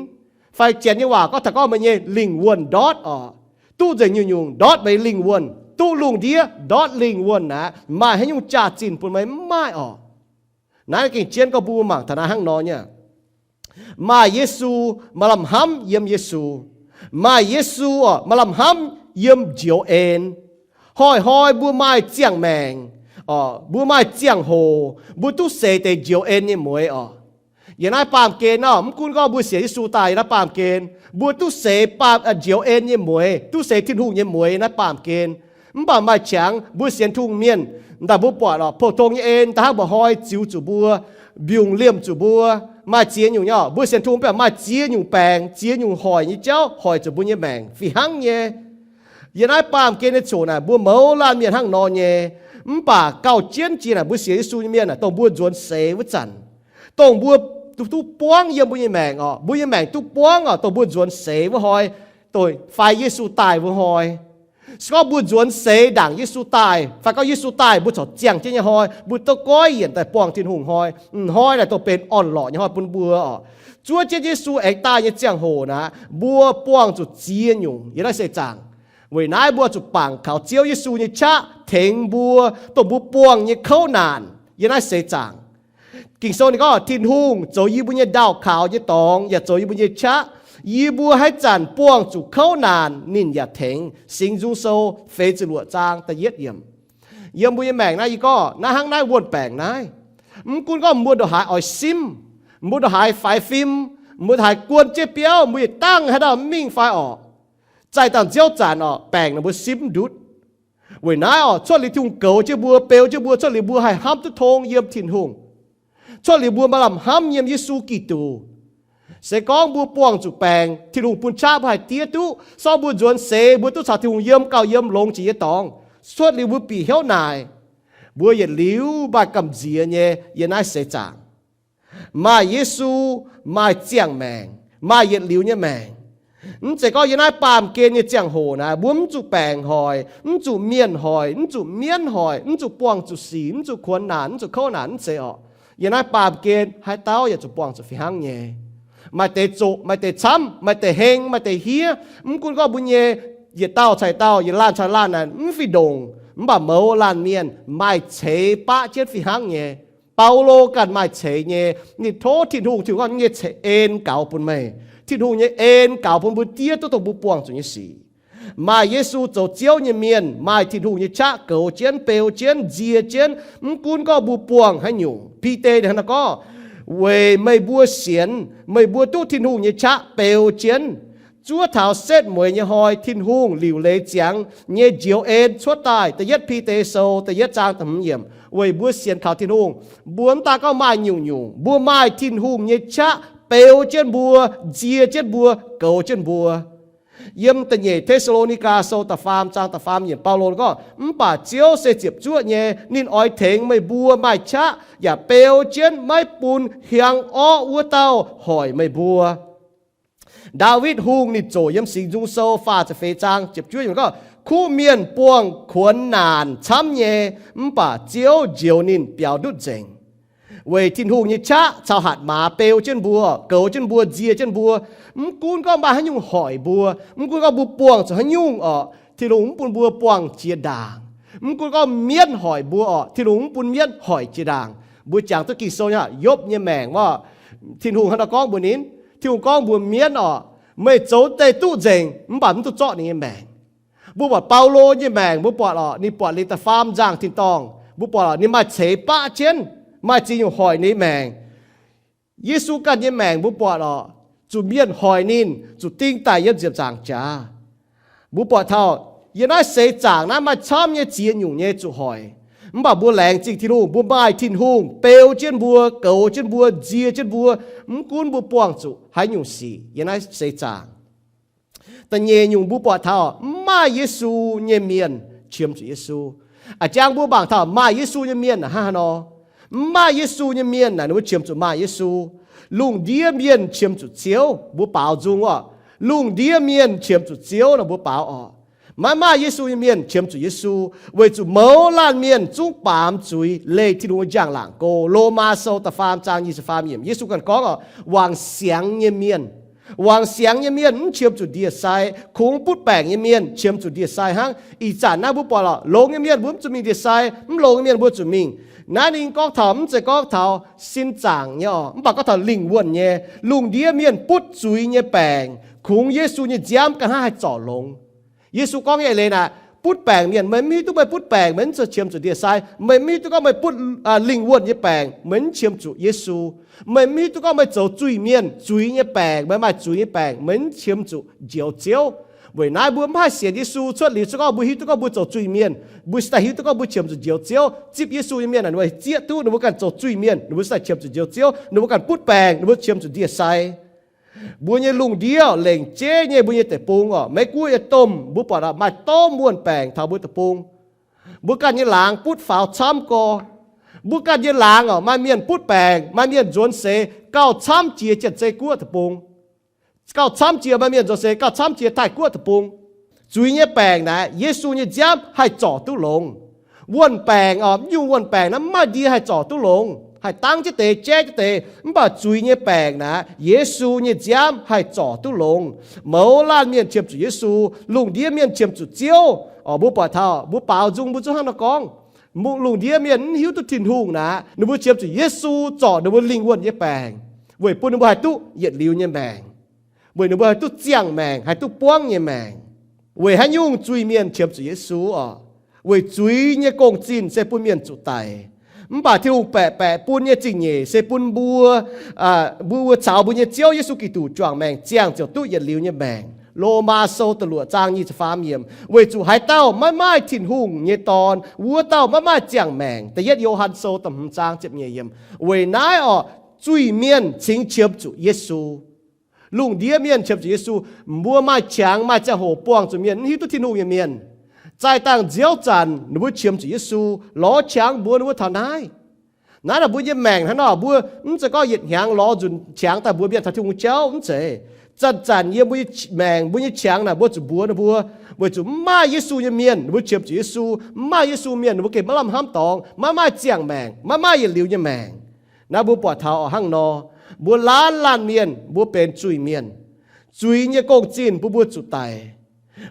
Fai janx nyei waac gorngv taux gorngv meih nyei lingh wuonh ndortv oc. Duqv nzengc nyungc-nyungc ndortv meih lingh wuonh, duqv lungh ndiev ndortv lingh wuonh aqv, maaih haaix nyungc jaax-zinh bun meih? Mv maaih oc. Naaiv gengh jienv gorngv mbuo mangc taux naaiv hnangv nor nyei. Maaih Yesu, maaih lamh hnamv yiem Yesu. Maaih Yesu oc, maaih lamh hnamv yiem njoux en. Hnoi-hnoi mbuo maaih ziangh maengc, mbuo maaih ziangh hoc, mbuo duqv seix deix njoux en nyei mueix oc. Yiem naaiv baamh gen nor, mv gunv gorngv mbuo sienx Yesu daaih yiem naaiv baamh gen, mbuo duqv seix baamh, njoux en nyei mueix, duqv seix Tin-Hungh nyei mueix yiem naaiv baamh gen. Mv baac maaih qangx mbuo sienx Tin-Hungh mienh, daaih mbuo buatc oc, pou-tong nyei en daaih hnangv mba'hnoi ziux zuqc mbuo, mbiungc liemh zuqc mbuo. Maaih ziex nyungc nyei oc, mbuo sienx Tin-Hungh mv baac maaih ziex nyungc baengc, ziex nyungc hoic nyei jauv hoic zuqc mbuo nyei maengc fih hnangv nyei. Yiem naaiv baamh gen nyei ziangh hoc naaic mbuo mouz laanh mienh hnangv nor nyei. Mv baac gauh jienv jiex naaic mbuo sienx Yesu nyei mienh naaic, dongh mbuo nzuonx seix wuov zanc, dongh mbuo duqv buangv yiem mbuo nyei maengc oc, mbuo nyei maengc duqv buangv oc, dongh mbuo nzuonx seix wuov hnoi, dongh fai Yesu daaih wuov hnoi. Se gorngv mbuo nzuonx seix ndaangc Yesu daaih, fai gorngv Yesu daaih mbuo corc ziangh jienv nyei hnoi, mbuo duqv goiv yienc daaih buangh Tin-Hungh hnoi, ih hnoi naaic dongh benx orn-lorqc nyei hnoi bun mbuo oc. Zuov jienv Yesu aengx daaih nyei ziangh hoc naaic, mbuo buangh zuqc ziex nyungc yiem naaiv seix zaangc. Weic naaiv mbuo zuqc bangc kaux Ziouv Yesu nyei qaqv tengx mbuo, dongh mbuo buangh nyei kouv naanc yiem naaiv seix zaangc. Ging-Sou ninh gorngv, Tin-Hungh zoux yie mbuo nyei ndaauh kaux nyei dorngx, yaac zoux yie mbuo nyei qaqv. Yie mbuo haaix zanc buangh zuqc kouv naanc, ninh yaac tengx. Singx Nzung Sou feix ziepc luoqc zaang da'yietv yiemc. Yiem mbuo nyei maengc naaiv, yie gorngv naaiv hnangv naaiv wuonh baengc naaiv, mv gunv gorngv mbuo ndongc haaix oix simv, mbuo ndongc haaix faix fim, mbuo ndongc haaix guon jienv biauv, mbuo yietc dangh haaix dauh mv mingh fai orqc, zaih dangh nziouv zanc orqc, baengc ninh mbuo simv mv ndutv. Weic naaiv orqc, cuotv liuz Tin-Hungh goux jienv mbuo, beu jienv mbuo, cuotv liuz mbuo haih hnamv duqv tong yiem Tin-Hungh. Cuotv liuz mbuo maaih lamh hnamv yiem Yesu Giduc. Se gorngv mbuo buangh zuqc baengc, Tin-Hungh bun qaqv mbuo haih diev duqv, se gorngv mbuo nzuonx seix mbuo duqv caux Tin-Hungh yiem gauh yiem longx jiex nyei dorngx. Cuotv liuz mbuo bieqc hnyouv naaic, mbuo yietc liuz maaih gamh nziex nyei yiem naaiv seix zaangc. Maaih Yesu, maaih ziangh maengc, maaih yietc liuz nyei maengc. Mv zeiz gorngv yiem naaiv baamh gen nyei ziangh hoc naaic, mbuo mv zuqc baengc hoic, mv zuqc mienh hoic, mv zuqc mienv hoic, mv zuqc buangh zuqc sic, mv zuqc kuonx naanc, mv zuqc kouv naanc, mv zeiz orqc. Yiem naaiv baamh gen haaix dauh yaac zuqc buangh zuqc fih hnangv nyei. Maaih deix zoqc, maaih deix camv, maaih deix heng, maaih deix hiev. Mv gunv gorngv mbuo nyei yietc dauh caux yietc dauh, yietc laanh caux laanh naaic mv fih ndongc, mv baac mouz laanh mienh maaih ceix baqv jienv fih hnangv nyei. Baulo ganh maaih ceix nyei. Ninh tov Tin-Hungh, Tin-Hungh gorngv, nyei ceix en gaux bun meih. Tin-Hungh nyei en gaux bun mbuo diev duqv dongh mbuo buangh zuqc nyei sic. Maaih Yesu zoux Ziouv nyei mienh, maaih Tin-Hungh nyei qaqv goux jienv, beu jienv, nzie jienv, mv gunv gorngv mbuo buangh haaix nyungc. Bide ninh hnangv naaiv gorngv, weic meih mbuo sienx, meih mbuo duqv Tin-Hungh nyei qaqv beu jienv, zuov taux setv mueiz nyei hnoi Tin-Hungh liuc leiz ziangx nyei njoux en cuotv daaih. Da'yietv Bide Sou da'yietv zaang da'hmz yiemc. Weic mbuo sienx kaux Tin-Hungh, mbuo mv daan gorngv maaih nyungc-nyungc, mbuo maaih Tin-Hungh nyei qaqv beu jienv mbuo, nzie jienv mbuo, goux jienv mbuo. Yiem da'nyeic Te^saa^lo^ni^gaa Sou da'faam zaang da'faam yiemc, Baulo gorngv, mv baac Ziouv se ziepc zuoqv nyei, ninh oix tengx meih mbuo maaih qaqv yaac beu jienv maiv bun hiaang orqv wuov dauh hoic meih mbuo. Ndaawitv Hungh ninh zoqc yiem Singx Nzung Sou faah ziepc feix zaang ziepc juov yiemc gorngv, kuv mienh buangh kuonx naanc camv nyei, mv baac Ziouv njoux ninh biaux ndutv nzengc. Weic Tin-Hungh nyei qaqv caux hatc maaz beu jienv mbuo, goux jienv mbuo, nzie jienv mbuo. Mv gunv gorngv maaih haaix nyungc hoic mbuo, mv gunv gorngv mbuo buangh zuqc haaix nyungc orqc, Tin-Hungh mv bun mbuo buangh jiex ndaangc. Mv gunv gorngv mienv hoic mbuo orqc, Tin-Hungh mv bun mienv hoic jiex ndaangc. Mbuo jangx duqv Ging-Sou nyei, Yopv nyei maengc wuov, Tin-Hungh hnangv naaiv gorngv mbuox ninh, Tin-Hungh gorngv mbuox mienv orqc, meih zoux deix duqv nzengc, mv baac mv duqv zorqv ninh nyei maengc. Mbuo buatc Baulo nyei maengc, mbuo buatc orqc, ninh buatc liuz da'faam nzangc tin-dorngh, mbuo buatc orqc, ninh maaih ceix baqv jienv, maaih ziex nyungc hoic ninh nyei maengc. Yesu ganh nyei maengc mbuo buatc orqc, zuqc mienh hoic ninh, zuqc ding daic yiem ziepc nzaangc jaax. Mbuo buatc taux yiem naaiv seix zaangc naaiv maaih camv nyei ziex nyungc nyei zuqc hoic. Mv baac mbuo laengz zingh Tin-Hungh, mbuo maaih Tin-Hungh beu jienv mbuo, goux jienv mbuo, nzie jienv mbuo, mv gunv mbuo buangh zuqc haaix nyungc sic yiem naaiv seix zaangc. Da'nyeic nyungc mbuo buatc taux mv maaih Yesu nyei mienh qiemx zuqc Yesu. A'jang mbuo mangc taux maaih Yesu nyei mienh hnangv haaix nor. Mv maaih Yesu nyei mienh naaic ninh mbuo qiemx zuqc maaih Yesu. Lungh ndiev mienh qiemx zuqc Ziouv, mbuo baaux nzung orqc. Lungh ndiev mienh qiemx zuqc Ziouv nor mbuo baaux orqc. Maiv maaih Yesu nyei mienh qiemx zuqc Yesu, weic zuqc mouz laanh mienh zungv baamz zuiz leih Tin-Hungh nyei njang-laangc go. Lomaa Sou da'faam zaang nyic ziepc faam yiemc, Yesu ganh gorngv orqc, wangc siangx nyei mienh, wangc siangx nyei mienh mv qiemx zuqc ndie-sai. Kungx butv baengc nyei mienh qiemx zuqc ndie-sai hnangv. Ih zanc naaiv mbuo buatc orqc, longx nyei mienh mbuo mv zuqc mingh ndie-sai, mv longx nyei mienh mbuo zuqc mingh. Naaiv ninh gorngv taux, mv zeiz gorngv taux sin zaangc nyei orqc, mv baac gorngv taux lingh wuonh nyei. Lungh ndiev mienh butv zuiz nyei baengc, kungx Yesu nyei nziaamv ga'hnangv haih zorc longx. Yesu gorngv nyei eix leiz naaic, butv baengc mienh, meih mv hiuv duqv meih butv baengc, meih mv zuqc qiemx zuqc ndie-sai. Meih mv hiuv duqv gorngv meih butv lingh wuonh nyei baengc, meih mv qiemx zuqc Yesu. Meih mv hiuv duqv gorngv meih zoux zuiz-mienh, zuiz nyei baengc, meih maaih zuiz nyei baengc, meih mv qiemx zuqc Njoux Ziouv. Weic naaiv mbuo mv haih sienx Yesu cuotv liuz se gorngv mbuo hiuv duqv gorngv mbuo zoux zuiz-mienh, mbuo se daaih hiuv duqv gorngv mbuo qiemx zuqc Njoux Ziouv. Zipv Yesu nyei mienh naaic ninh mbuo zieqv duqv ninh mbuo ganh zoux zuiz-mienh, ninh mbuo se daaih qiemx zuqc Njoux Ziouv, ninh mbuo ganh butv baengc, ninh mbuo qiemx zuqc ndie-sai. Mbuo nyei lungh ndiev lengc jeiv nyei mbuo nyei deic-bung orqc, Meiv Guoqv nyei domh mbuo buatc maaih domh wuonh baengc taux mbuo deic-bung. Mbuo ganh nyei laangz butv faaux camv gorx. Mbuo ganh nyei laangz orqc, maaih mienh butv baengc, maaih mienh nzuonx seix gauh camv jiex Janx-Zei Guoqv deic-bung. Gauh camv jiex maaih mienh zoux se gauh camv jiex Taiv-Guoqv deic-bung. Zuiz nyei baengc naaic, Yesu nyei nziaamv haih zorc duqv longx. Wuon-baengc oc, mv nyungc wuon-baengc naaiv mv maaih ndie haih zorc duqv longx, haih dangv jienv deix, jaiv jienv deix. Mv baac zuiz nyei baengc naaic, Yesu nyei nziaamv haih zorc duqv longx. Mouz laanh mienh qiemx zuqc Yesu, lungh ndiev mienh qiemx zuqc Ziouv. Oc, mbuo buatc taux, mbuo baaux nzung mbuo zungv hnangv nor gorngv. Lungh ndiev mienh mv hiuv duqv Tin-Hungh naaic, ninh mbuo qiemx zuqc Yesu zorc ninh mbuo lingh wuonh nyei baengc, weic bun ninh mbuo haih duqv yietc liuz nyei maengc, weic ninh mbuo haih duqv ziangh maengc, haih duqv buangv nyei maengc. Weic haaix nyungc zuiz-mienh qiemx zuqc Yesu oc? Weic zuiz nyei gong-zinh se bun mienh zuqc daic. Mv baac Tin-Hungh baeqc baeqc bun nyei zingh nyeic se bun mbuo, mbuo, mbuo caux mbuo nyei Ziouv Yesu Giduc juangc maengc ziangh ziouc duqv yietc liuz nyei maengc. Lomaa Sou da'luoqc zaang nyic ziepc faam yiemc, weic zuqc haaix dauh maiv maaih Tin-Hungh nyei Dorn, wuov dauh maiv maaih ziangh maengc. Da'yietv Yo^han Sou da'hmz zaang ziepc nyeic yiemc. Weic naaiv oc, zuiz-mienh cingx qiemx zuqc Yesu. Lungh ndiev mienh qiemx zuqc Yesu. Mbuo maaih qangx maaih ziangh hoc buangh zuqc mienh mv hiuv duqv Tin-Hungh nyei mienh. Zaih dangh nziouv zanc ninh mbuo qiemx zuqc Yesu, lorz qangx mbuox ninh mbuo taux naaiv. Naaiv naaic mbuo nyei maengc hnangv nor, mbuo mv zeiz gorngv yietc hnyangx lorz nzunc qangx daaih mbuox mienh taux Tin-Hungh jauv, mv zeiz. Zanc-zanc yiem mbuo nyei maengc, mbuo nyei qangx naaic mbuo zuqc mbuox ninh mbuo, weic zuqc mv maaih Yesu nyei mienh ninh mbuo qiemx zuqc Yesu, mv maaih Yesu mienh ninh mbuo gengh maiv lamh hnamv dorngx, maiv maaih ziangh maengc, maiv maaih yietc liuz nyei maengc. Naaiv mbuo buatc taux oc hnangv nor, mbuo laanh laanh mienh mbuo benx zuiz-mienh. Zuiz nyei gong-zinh bun mbuo zuqc daic.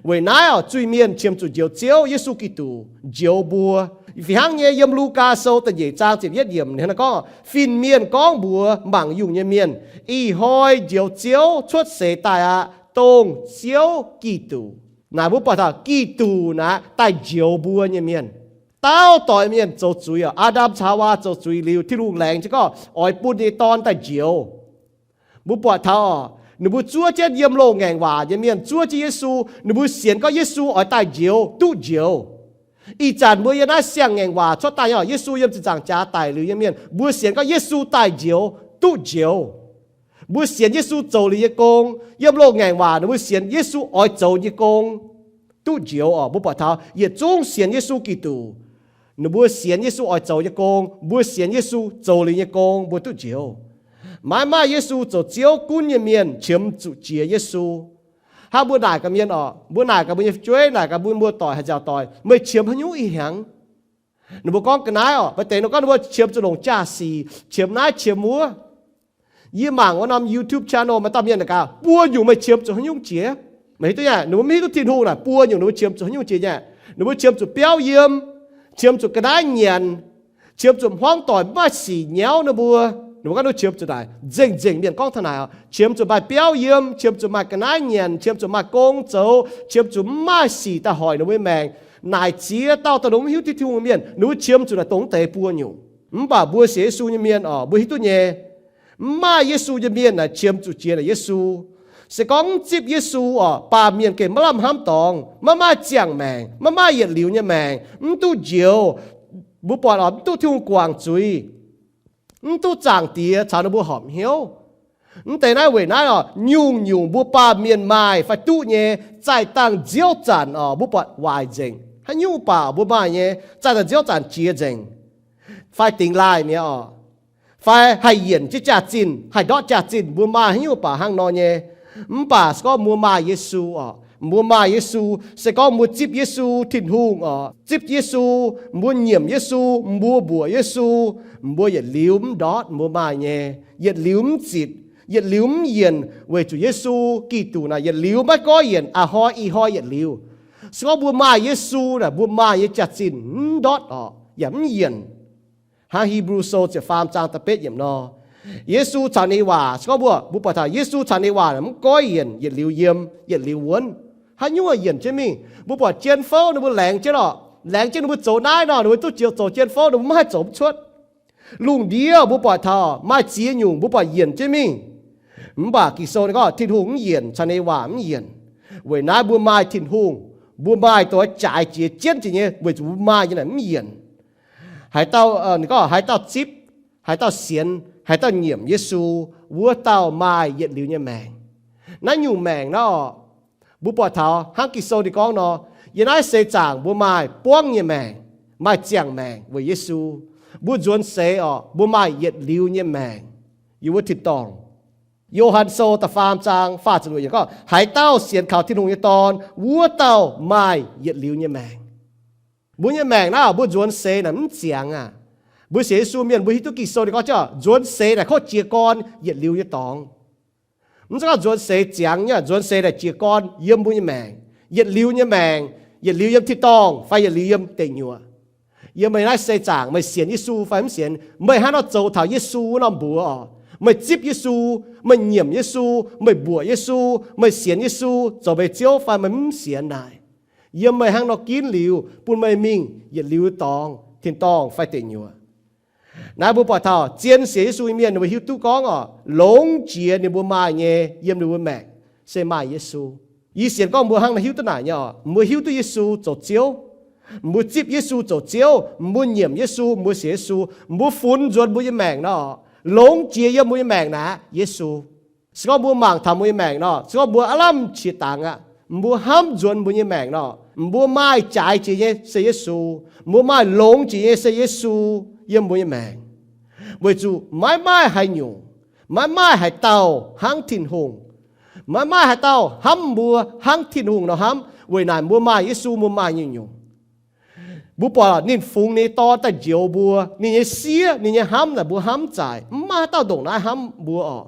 Weic naaiv oc, zuiz-mienh qiemx zuqc njoux Ziouv Yesu Giduc njoux mbuo. Fih hnangv nyei, yiem Lugaa Sou da'nyeic zaang ziepc yietv yiemc hnangv naaiv gorngv, fin-mienh gorngv mbuox mangc yungh nyei mienh, ih hnoi njoux Ziouv cuotv seix daaih aqv, dongh Ziouv Giduc. Naaic mbuo buatc taux Giduc naaic daaih njoux mbuo nyei mienh. Dauh doix mienh zoux zuiz oc, Aa^ndam caux Haawaa zoux zuiz liuz, Tin-Hungh laengz jienv gorngv oix bun ninh nyei Dorn daaih njoux. Mbuo buatc taux oc, ninh mbuo zuov jienv yiem loz-ngaengc waac nyei mienh zuov jienv Yesu, ninh mbuo sienx gorngv Yesu oix daaih njoux, duqv njoux. Ih zanc mbuo yiem naaiv siang-ngaengc waac cuotv daaih nyei oc, Yesu yiem ziepc nzaangc jaax daic liuz nyei mienh, mbuo sienx gorngv Yesu daaih njoux, duqv njoux. Mbuo sienx Yesu zoux liuz nyei gong, yiem loz-ngaengc waac ninh mbuo sienx Yesu oix zoux nyei gong, duqv njoux oc. Mbuo buatc taux yietc zungv sienx Yesu Giduc, ninh mbuo sienx Yesu oix zoux nyei gong, mbuo sienx Yesu zoux liuz nyei gong, mbuo duqv njoux. Maiv maaih Yesu zoux Ziouv gunv nyei mienh qiemx zuqc jiex Yesu. Hnangv mbuo naaic gaax mienh oc, mbuo naaic gaax mbuo nyei fu'jueiv, naaic gaax mbuo, mbuo doic haaix nziaauc doic, meih qiemx haaix nyungc ih hnyangx? Ninh mbuo gorngv ga'naaiv oc, maaih deix ninh gorngv ninh mbuo qiemx zuqc longc jaa-sic, qiemx naaiv qiemx wuov. Yie mangc wuov norm YouTube channel maaih dauh mienh naaic gaax, buo nyungc meih qiemx zuqc haaix nyungc jiex? Meih hiuv duqv nyei, ninh mbuo mv hiuv duqv Tin-Hungh naaic, buo nyungc ninh mbuo qiemx zuqc haaix nyungc jiex nyei. Ninh mbuo qiemx zuqc biauv yiem, qiemx zuqc ga'naaiv nyanc, qiemx zuqc hmuangv doic mv maaih sic nyauv ninh mbuo. Ninh mbuo gorngv ninh qiemx zuqc naaic, nzengc nzengc mienh gorngv taux naaic oc, qiemx zuqc maaih biauv yiem, qiemx zuqc maaih ga'naaiv nyanc, qiemx zuqc maaih gong zoux, qiemx zuqc mv maaih sic daaih hoic ninh mbuo nyei maengc. Naaic ziex dauh daaih longc mv hiuv duqv Tin-Hungh mienh, ninh mbuo qiemx zuqc naaic dongh mv deix buo nyungc. Mv baac mbuo sienx Yesu nyei mienh oc, mbuo hiuv duqv nyei. Mv maaih Yesu nyei mienh naaic qiemx zuqc jiex naaic Yesu. Se gorngv mv zipv Yesu oc, baamh mienh gengh maiv lamh hnamv dorngx, maiv maaih ziangh maengc, maiv maaih yietc liuz nyei maengc, mv duqv njoux. Mbuo buatc oc, mv duqv Tin-Hungh guangc zuiz, mv duqv Zaangc Diex caux ninh mbuo horpc hnyouv. Mv deix naaiv weic naaiv oc, nyungc-nyungc mbuo baamh mienh maaih fai duqv nyei, zaih dangh nziouv zanc oc, mbuo buatc waaic nzengc. Haaix nyungc baac mbuo maaih nyei, zaih dangh nziouv zanc jiex nzengc, fai dingx laaih mi'aqv oc, fai haih yienc jienv jaax-zinh, haih ndortv jaax-zinh, mbuo maaih haaix nyungc baac hnangv nor nyei. Mv baac se gorngv mbuo maaih Yesu oc, mbuo maaih Yesu, se gorngv mbuo zipv Yesu Tin-Hungh oc, zipv Yesu, mbuo nyiemc Yesu, mbuo mbuoqc Yesu, mbuo yietc liuz mv ndortv, mbuo maaih nyei, yietc liuz mv zitc, yietc liuz mv yienc, weic zuqc Yesu Giduc naaic yietc liuz maiv goiv yienc, a'hnoi ih hnoi yietc liuz. Se gorngv mbuo maaih Yesu naaic, mbuo maaih nyei jaax-zinh mv ndortv oc, yaac mv yienc. Hnangv Hipv^lu Sou ziepc faam zaang da'betv yiemc nor, Yesu caux ninh waac, se gorngv mbuo, mbuo buatc taux Yesu caux ninh waac mv goiv yienc, yietc liuz yiem, yietc liuz wuonv. Haaix nyungc yienc jienv mingh? Mbuo buatc jien-fouv ninh mbuo laengz jienv oc, laengz jienv ninh mbuo zoux naaiv nor, ninh mbuo duqv zoux jien-fouv, ninh mbuo mv haih zoux mv cuotv. Lungh ndiev mbuo buatc taux maaih ziex nyungc mbuo buatc yienc jienv mingh. Mv baac Ging-Sou ninh gorngv Tin-Hungh mv yienc, caux ninh waac mv yienc. Weic naaiv mbuo maaih Tin-Hungh, mbuo maaih doix jaaix jiex jienv jiex nyei, weic zuqc mbuo maaih nyei naaic mv yienc. Haaix dauh, ninh gorngv haaix dauh zipv, haaix dauh sienx, haaix dauh nyiemc Yesu, wuov dauh maaih yietc liuz nyei maengc. Naaiv nyungc maengc naaiv oc, mbuo buatc taux hnangv Ging-Sou ninh gorngv nor, yiem naaiv seix zaangc mbuo maaih buangv nyei maengc, maaih ziangh maengc weic Yesu. Mbuo nzuonx seix oc, mbuo maaih yietc liuz nyei maengc yiem wuov tin-dorngh. Yo^han Sou da'faam zaang faah ziepc luoqc yiemc gorngv, haaix dauh sienx kaux Tin-Hungh nyei Dorn, wuov dauh maaih yietc liuz nyei maengc. Mbuo nyei maengc naaiv, mbuo nzuonx seix naaic mv ziangx aqv. Mbuo sienx Yesu mienh mbuo hiuv duqv Ging-Sou ninh gorngv jienv nzuonx seix naaic kov jiez gorn yietc liuz nyei dorngx. Mv zeiz gorngv nzuonx seix ziangx nyei, nzuonx seix naaic jiez gorn yiem mbuo nyei maengc. Yietc liuz nyei maengc, yietc liuz yiem tin-dorngh fai yietc liuz yiem deic nyuoqc. Yiem meih naaiv seix zaangc meih sienx Yesu fai mv sienx, meih hnangv nor zoux taux Yesu wuov norm mbuox oc, meih zipv Yesu, meih nyiemc Yesu, meih mbuoqc Yesu, meih sienx Yesu zoux meih Ziouv fai meih mv sienx naaic, yiem meih hnangv nor ginv liuz bun meih mingh yietc liuz dorngx, tin-dorngh fai deic nyuoqc. Naaiv mbuo buatc taux zien sienx Yesu nyei mienh ninh mbuo hiuv duqv gorngv oc, longx jiex ninh mbuo maaih nyei yiem ninh mbuo maengc se maaih Yesu. Yie sienx gorngv mbuo hnangv nor hiuv duqv naaic nyei oc, mbuo hiuv duqv Yesu zoux Ziouv, mbuo zipv Yesu zoux Ziouv, mbuo nyiemc Yesu, mbuo sienx Yesu, mbuo funx nzuonx mbuo nyei maengc nor, longx jiex yiem mbuo nyei maengc naaic Yesu. Se gorngv mbuo mangc taux mbuo nyei maengc nor, se gorngv mbuo aav lamh qiex dangx aqv, mbuo hnamv nzuonx mbuo nyei maengc nor, mbuo maaih jaaix jiex nyei se Yesu, mbuo maaih longx jiex nyei se Yesu yiem mbuo nyei maengc. Weic zuqc maiv maaih haaix nyungc, maiv maaih haaix dauh hnangv Tin-Hungh. Maiv maaih haaix dauh hnamv mbuo hnangv Tin-Hungh nor hnamv. Weic naaic mbuo maaih Yesu, mbuo maaih nyungc-nyungc. Mbuo buatc ninh fungx ninh nyei Dorn daaih njoux mbuo, ninh nyei siev, ninh nyei hnamv naaic mbuo hnamv zaaic. Mv maaih haaix dauh ndongc naaiv hnamv mbuo oc.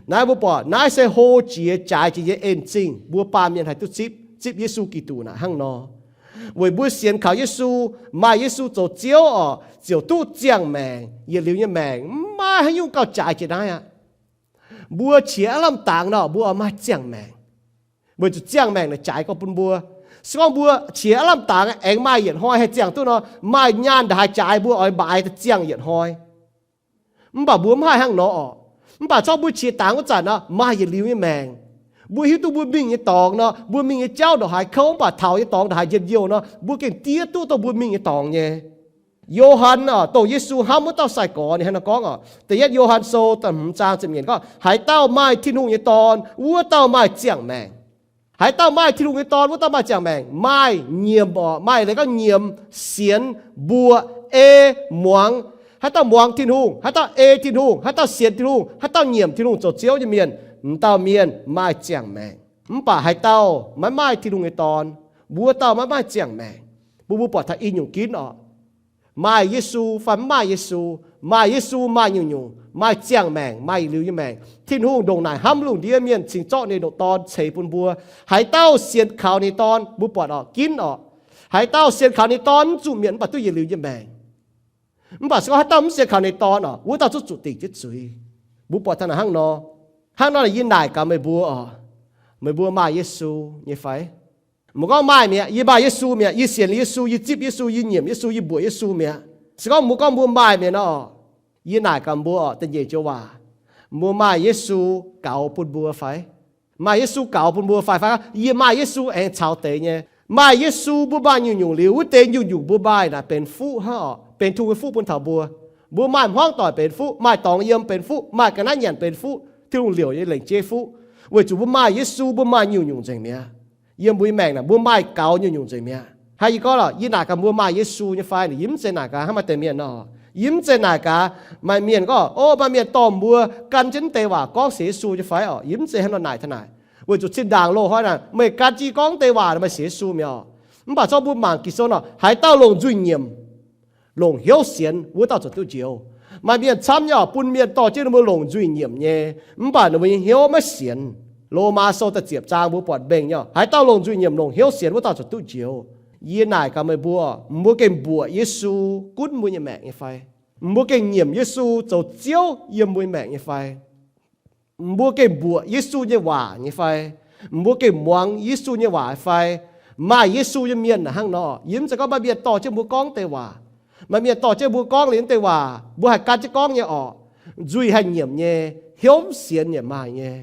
Naaiv mbuo buatc naaiv se hlo jiex jaaix jiex nyei en-zingh mbuo baamh mienh haih duqv zipv, zipv Yesu Giduc naaic hnangv nor. Weic mbuo sienx kaux Yesu, maaih Yesu zoux Ziouv oc, ziouc duqv ziangh maengc, yietc liuz nyei maengc. Mv maaih haaix nyungc gauh jaaix jiex naaiv aqv. Mbuo qiex aav lamh dangx nor, mbuo oix maaih ziangh maengc. Weic zuqc ziangh maengc naaic jaaix gorx bun mbuo. Se gorngv mbuo qiex aav lamh dangx aengx maaih yietc hnoi haih ziangh duqv nor, maaih nyaanh ndongc haaix jaaix mbuo oix maaiz daaih ziangh yietc hnoi. Mv baac mbuo mv haih hnangv nor oc. Mv baac corc mbuo qiex dangx wuov zanc nor, maaih yietc liuz nyei maengc. Mbuo hiuv duqv mbuo mingh nyei dorngx nor, mbuo mingh nyei jauv ndongc haaix kouv, mv baac taux nyei dorngx ndongc haaix njien-youh nor, mbuo gengh diev duqv dongh mbuo mingh nyei dorngx nyei. Yo^han oc, dongh Yesu hnamv wuov dauh sai-gorx, ninh hnangv naaiv gorngv oc, Da'yietv Yo^han Sou da'hmz zaang ziepc nyeic gorngv, haaix dauh maaih Tin-Hungh nyei Dorn, wuov dauh maaih ziangh maengc. Haaix dauh maaih Tin-Hungh nyei Dorn, wuov dauh maaih ziangh maengc. Maaih nyiemc oc, maaih leiz gorngv nyiemc, sienx, mbuoqc, ei, muangx. Haaix dauh muangx Tin-Hungh, haaix dauh ei Tin-Hungh, haaix dauh sienx Tin-Hungh, haaix dauh nyiemc Tin-Hungh zoux Ziouv nyei mienh, m'dauh mienh maaih ziangh maengc. Mv baac haaix dauh maiv maaih Tin-Hungh nyei Dorn, wuov dauh maiv maaih ziangh maengc. Mbuo mbuo buatc taux i nyungc ginv oc. Maaih Yesu fai mv maaih Yesu, maaih Yesu maaih nyungc-nyungc, maaih ziangh maengc, maaih yietc liuz nyei maengc. Tin-Hungh ndongc naaic hnamv lungh ndiev mienh cingx zorqv ninh nyei Dorn ceix bun mbuo. Haaix dauh sienx kaux ninh Dorn, mbuo buatc oc, ginv oc. Haaix dauh sienx kaux ninh Dorn mv zuqc mietc mv baac duqv yietc liuz nyei maengc. Mv baac se gorngv haaix dauh mv sienx kaux ninh Dorn oc, wuov dauh zungv zuqc dingc jienv zuiz. Mbuo buatc taux naaic hnangv nor. Hnangv nor yie naaic gaax meih mbuo oc, meih mbuo maaih Yesu nyei fai? Mbuo gorngv maaih mi'aqv, yie maaih Yesu mi'aqv, yie sienx Yesu, yie zipv Yesu, yie nyiemc Yesu, yie mbuoqc Yesu mi'aqv. Se gorngv mbuo gorngv mbuo maaih mi'aqv nor, yie naaic gaax mbuo oc, da'nyeic joux waac, mbuo maaih Yesu gaux bun mbuo fai? Maaih Yesu gaux bun mbuo fai? Fai yie maaih Yesu aengx caux deix nyei? Maaih Yesu mbuo maaih nyungc-nyungc liuz, wuov deix nyungc-nyungc mbuo maaih naaic benx fuqv hnangv oc, benx Tin-Hungh nyei fuqv bun taux mbuo. Mbuo maaih hmuangv doic benx fuqv, maaih dorngx yiem benx fuqv, maaih ga'naaiv nyanc benx fuqv, Tin-Hungh liouc nyei lengc jeiv fuqv. Weic zuqc mbuo maaih Yesu, mbuo maaih nyungc-nyungc nzengc mi'aqv. Yiem mbuo nyei maengc naaic mbuo maaih gaux nyungc-nyungc nzengc mi'aqv. Hnangv yie gorngv lorqc, yie naaic gaax mbuo maaih Yesu nyei fai? Yie mv zeiz naaic gaax hnangv maaih deix mienh nor. Yie mv zeiz naaic gaax maaih mienh gorngv, o, maaih mienh dorh mbuo gan jienv deix waac gorngv sienx Yesu nyei fai oc. Yie mv zeiz hnangv nor naaic taux naaic. Weic zuqc zinh ndaangc loz-hnoi naaic meih gan jienv gorngv deix waac nor meih sienx Yesu mi'aqv oc. Mv baac zorqv mbuo mangc Ging-Sou nor, haaix dauh longc nzuih nyiemc, longc hnyouv sienx, wuov dauh ziouc duqv njoux. Maaih mienh camv nyei oc, bun mienh dorh jienv ninh mbuo longc nzuih nyiemc nyei, mv baac ninh mbuo nyei hnyouv maiv sienx. Lomaa Sou da'ziepc zaang mbuo buatc mbengh nyei oc, haaix dauh longc nzuih nyiemc, longc hnyouv sienx, wuov dauh ziouc duqv njoux. Yie naaic gaax meih mbuo, mbuo gengh mbuoqc Yesu gunv mbuo nyei maengc nyei fai? Mbuo gengh nyiemc Yesu zoux Ziouv yiem mbuo nyei maengc nyei fai? Mbuo gengh mbuoqc Yesu nyei waac nyei fai? Mbuo gengh muangx Yesu nyei waac fai? Maaih Yesu nyei mienh naaic hnangv nor, yie mv zeiz gorngv maaih mienh dorh jienv mbuo gorngv deix waac. Maaih mienh dorh jienv mbuo gorngv liuz deix waac, mbuo haih gan jienv gorngv nyei orqc. Nzuih haih nyiemc nyei, hnyouv sienx yaac maaih nyei.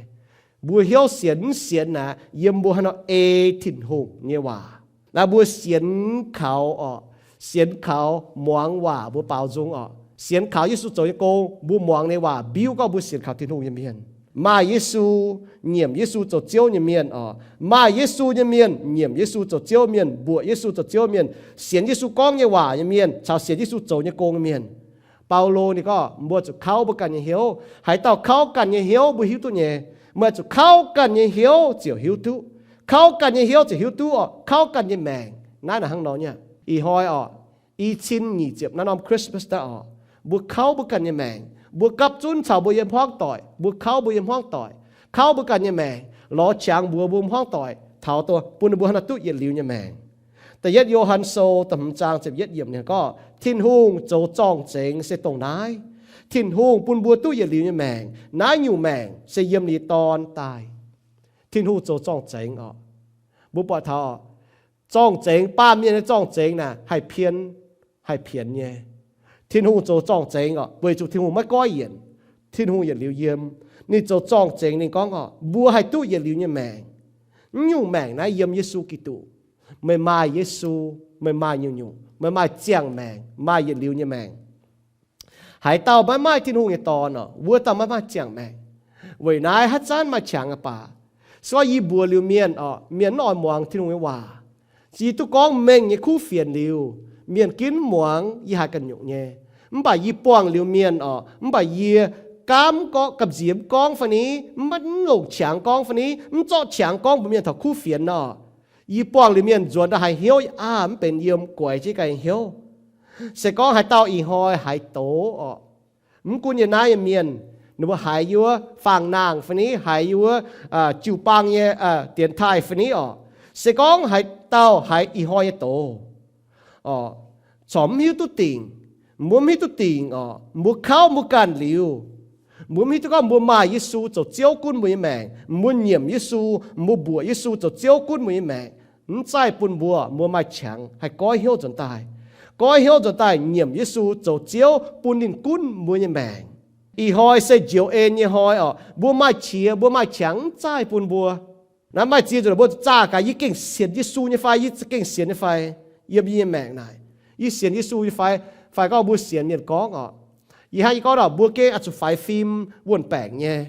Mbuo hnyouv sienx mv sienx naaic, yiem mbuo haaix nor ei Tin-Hungh nyei waac. Naaiv mbuo sienx kaux orqc, sienx kaux muangx waac mbuo baaux nzung orqc. Sienx kaux Yesu zoux nyei gong, mbuo muangx ninh waac mbiuv gorngv mbuo sienx kaux Tin-Hungh nyei mienh. Maaih Yesu, nyiemc Yesu zoux Ziouv nyei mienh orqc. Maaih Yesu nyei mienh nyiemc Yesu zoux Ziouv mienh, mbuoqc Yesu zoux Ziouv mienh, sienx Yesu gorngv nyei waac nyei mienh caux sienx Yesu zoux nyei gong nyei mienh. Baulo ninh gorngv, mbuo zuqc kauv mbuo ganh nyei hnyouv. Haaix dauh kauv ganh nyei hnyouv, mbuo hiuv duqv nyei. Meih zuqc kauv ganh nyei hnyouv ziouc hiuv duqv. Kauv ganh nyei hnyouv ziouc hiuv duqv orqc, kauv ganh nyei maengc. Naaiv naaic hnangv nor nyei. Ih hnoi orqc, i cin nyic ziepc naaiv norm Christmas naaiv orqc, mbuo kauv mbuo ganh nyei maengc. Mbuo gapv zunv caux mbuo nyei hmuangv doic, mbuo kauv mbuo nyei hmuangv doic, kauv mbuo ganh nyei maengc, lorz qangx mbuox mbuo hmuangv doic taux dongh bun ninh mbuo hnangv naaiv duqv yietc liuz nyei maengc. Da'yietv Yo^han Sou da'hmz zaang ziepc yietv yiemc ninh gorngv, Tin-Hungh zoux zorng-zengx se dongh naaiv. Tin-Hungh bun mbuo duqv yietc liuz nyei maengc. Naaiv nyungc maengc se yiem ninh Dorn daaih. Tin-Hungh zoux zorng-zengx orqc. Mbuo buatc taux zorng-zengx, baamh mienh nyei zorng-zengx naaic haih pien, haih pienx nyei. Tin-Hungh zoux zorng-zengx orqc, weic zuqc Tin-Hungh maiv goiv yienc. Tin-Hungh yietc liuz yiem. Ninh zoux zorng-zengx ninh gorngv orqc, mbuo haih duqv yietc liuz nyei maengc. Naaiv nyungc maengc naaiv yiem Yesu Giduc. Meih maaih Yesu, meih maaih nyungc-nyungc, meih maaih ziangh maengc, maaih yietc liuz nyei maengc. Haaix dauh maiv maaih Tin-Hungh nyei Dorn orqc, wuov dauh maiv maaih ziangh maengc. Weic naaiv haaix zanc maaih qangx baac, se gorngv yie mbuox liuz mienh orqc, mienh mv oix muangx Tin-Hungh nyei waac. Yie duqv gorngv mengh nyei kuv fienx liuz, mienh ginv mv muangx yie haaix ganh nyungc nyei. Mv baac yie buangh liuz mienh orqc, mv baac yie gaamv gorngv, gamh nziex mv gorngv fai ni, mv, mv longc qangx gorngv fai ni, mv zorqv qangx gorngv mbuox mienh taux kuv fienx nor, yie buangh liuz mienh nzuonx daaih haiz hnyouv aah, mv benx yiem, guaix jienv ganh hnyouv. Se gorngv haaix dauh ih hnoi haiz doz orqc, mv gunv yiem naaiv nyei mienh, ninh mbuo haiz yiem wuov faang-naang fai ni, haiz yiem wuov jiu-baang nyei dienx taaih fai ni orqc, se gorngv haaix dauh haiz ih hnoi nyei doz orqc, corc mv hiuv duqv dingc, mbuo mv hiuv duqv dingc orqc, mbuo kauv mbuo ganh liuz, mbuo mv hiuv duqv gorngv mbuo maaih Yesu zoux Ziouv gunv mbuo nyei maengc, mbuo nyiemc Yesu, mbuo mbuoqc Yesu zoux Ziouv gunv mbuo nyei maengc, mv zaih bun mbuo, mbuo maaih qangx haih goiv hnyouv nzuonx daaih. Goiv hnyouv nzuonx daaih nyiemc Yesu zoux Ziouv bun ninh gunv mbuo nyei maengc. Ih hnoi se njoux en nyei hnoi orqc, mbuo maaih qiex, mbuo maaih qangx mv zaih bun mbuo. Naaiv maaih ziex nzunc mbuo zaah gaax, yie gengh sienx Yesu nyei fai, yie gengh sienx nyei fai, yiem yie nyei maengc naaic, yie sienx Yesu nyei fai, fai gorngv mbuo sienx mienh gorngv orqc. Yie hnangv yie gorngv orqc, mbuo gengh oix zuqc faix fim wuon-baengc nyei.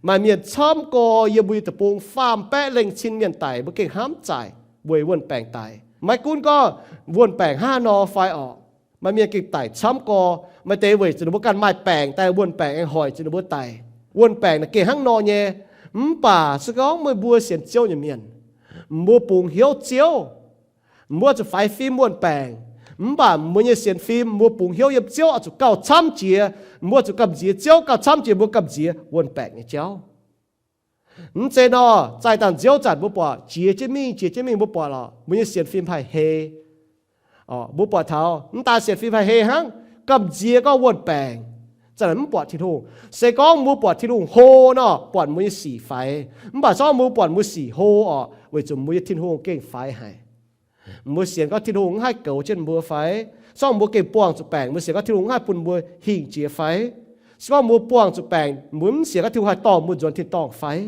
Maaih mienh camv gorx yiem mbuo nyei deic-bung, faam baeqv lengh cin mienh daic, mbuo gengh hnamv zaaic weic wuon-baengc daic. Maiv gunv gorngv wuon-baengc hnangv haaix nor fai orqc, maaih mienh gengh daic camv gorx. Maaih deix weic zuqc ninh mbuo ganh maaih baengc daaih, wuon-baengc aengx hoic zuqc ninh mbuo daic. Wuon-baengc naaic gengh hnangv nor nyei. Mv baac se gorngv meih mbuo sienx Ziouv nyei mienh, mbuo bungx hnyouv Ziouv, mbuo zuqc faix fim wuon-baengc. Mv baac mbuo nyei sienx fim, mbuo bungx hnyouv yiem Ziouv oix zuqc gauh camv jiex. Mbuo zuqc gamh nziex Ziouv gauh camv jiex mbuo gamh nziex wuon-baengc nyei jauv. Mv zeiz nor, zaih dangh nziouv zanc mbuo buatc jiex jienv mingh, jiex jienv mingh, mbuo buatc lorqc, mbuo nyei sienx fim haih hei. Mbuo buatc taux mv daan sienx fim haih hei hnangv, gamh nziex gorngv wuon-baengc, zanc naaic mv buatc Tin-Hungh. Se gorngv mbuo buatc Tin-Hungh hlo nor, buatc mbuo nyei sic faix. Mv baac se gorngv mbuo buatc mbuo sic hlo orqc, weic zuqc mbuo nyei Tin-Hungh gengh faix haic. Mbuo sienx gorngv Tin-Hungh mv haih goux jienv mbuo fai? Se gorngv mbuo gengh buangh zuqc baengc, mbuo sienx gorngv Tin-Hungh mv haih bun mbuo hingh jiex fai? Se gorngv mbuo buangh zuqc baengc, mbuo mv sienx gorngv Tin-Hungh haih dorh mbuo nzuonx tin-dorngh fai?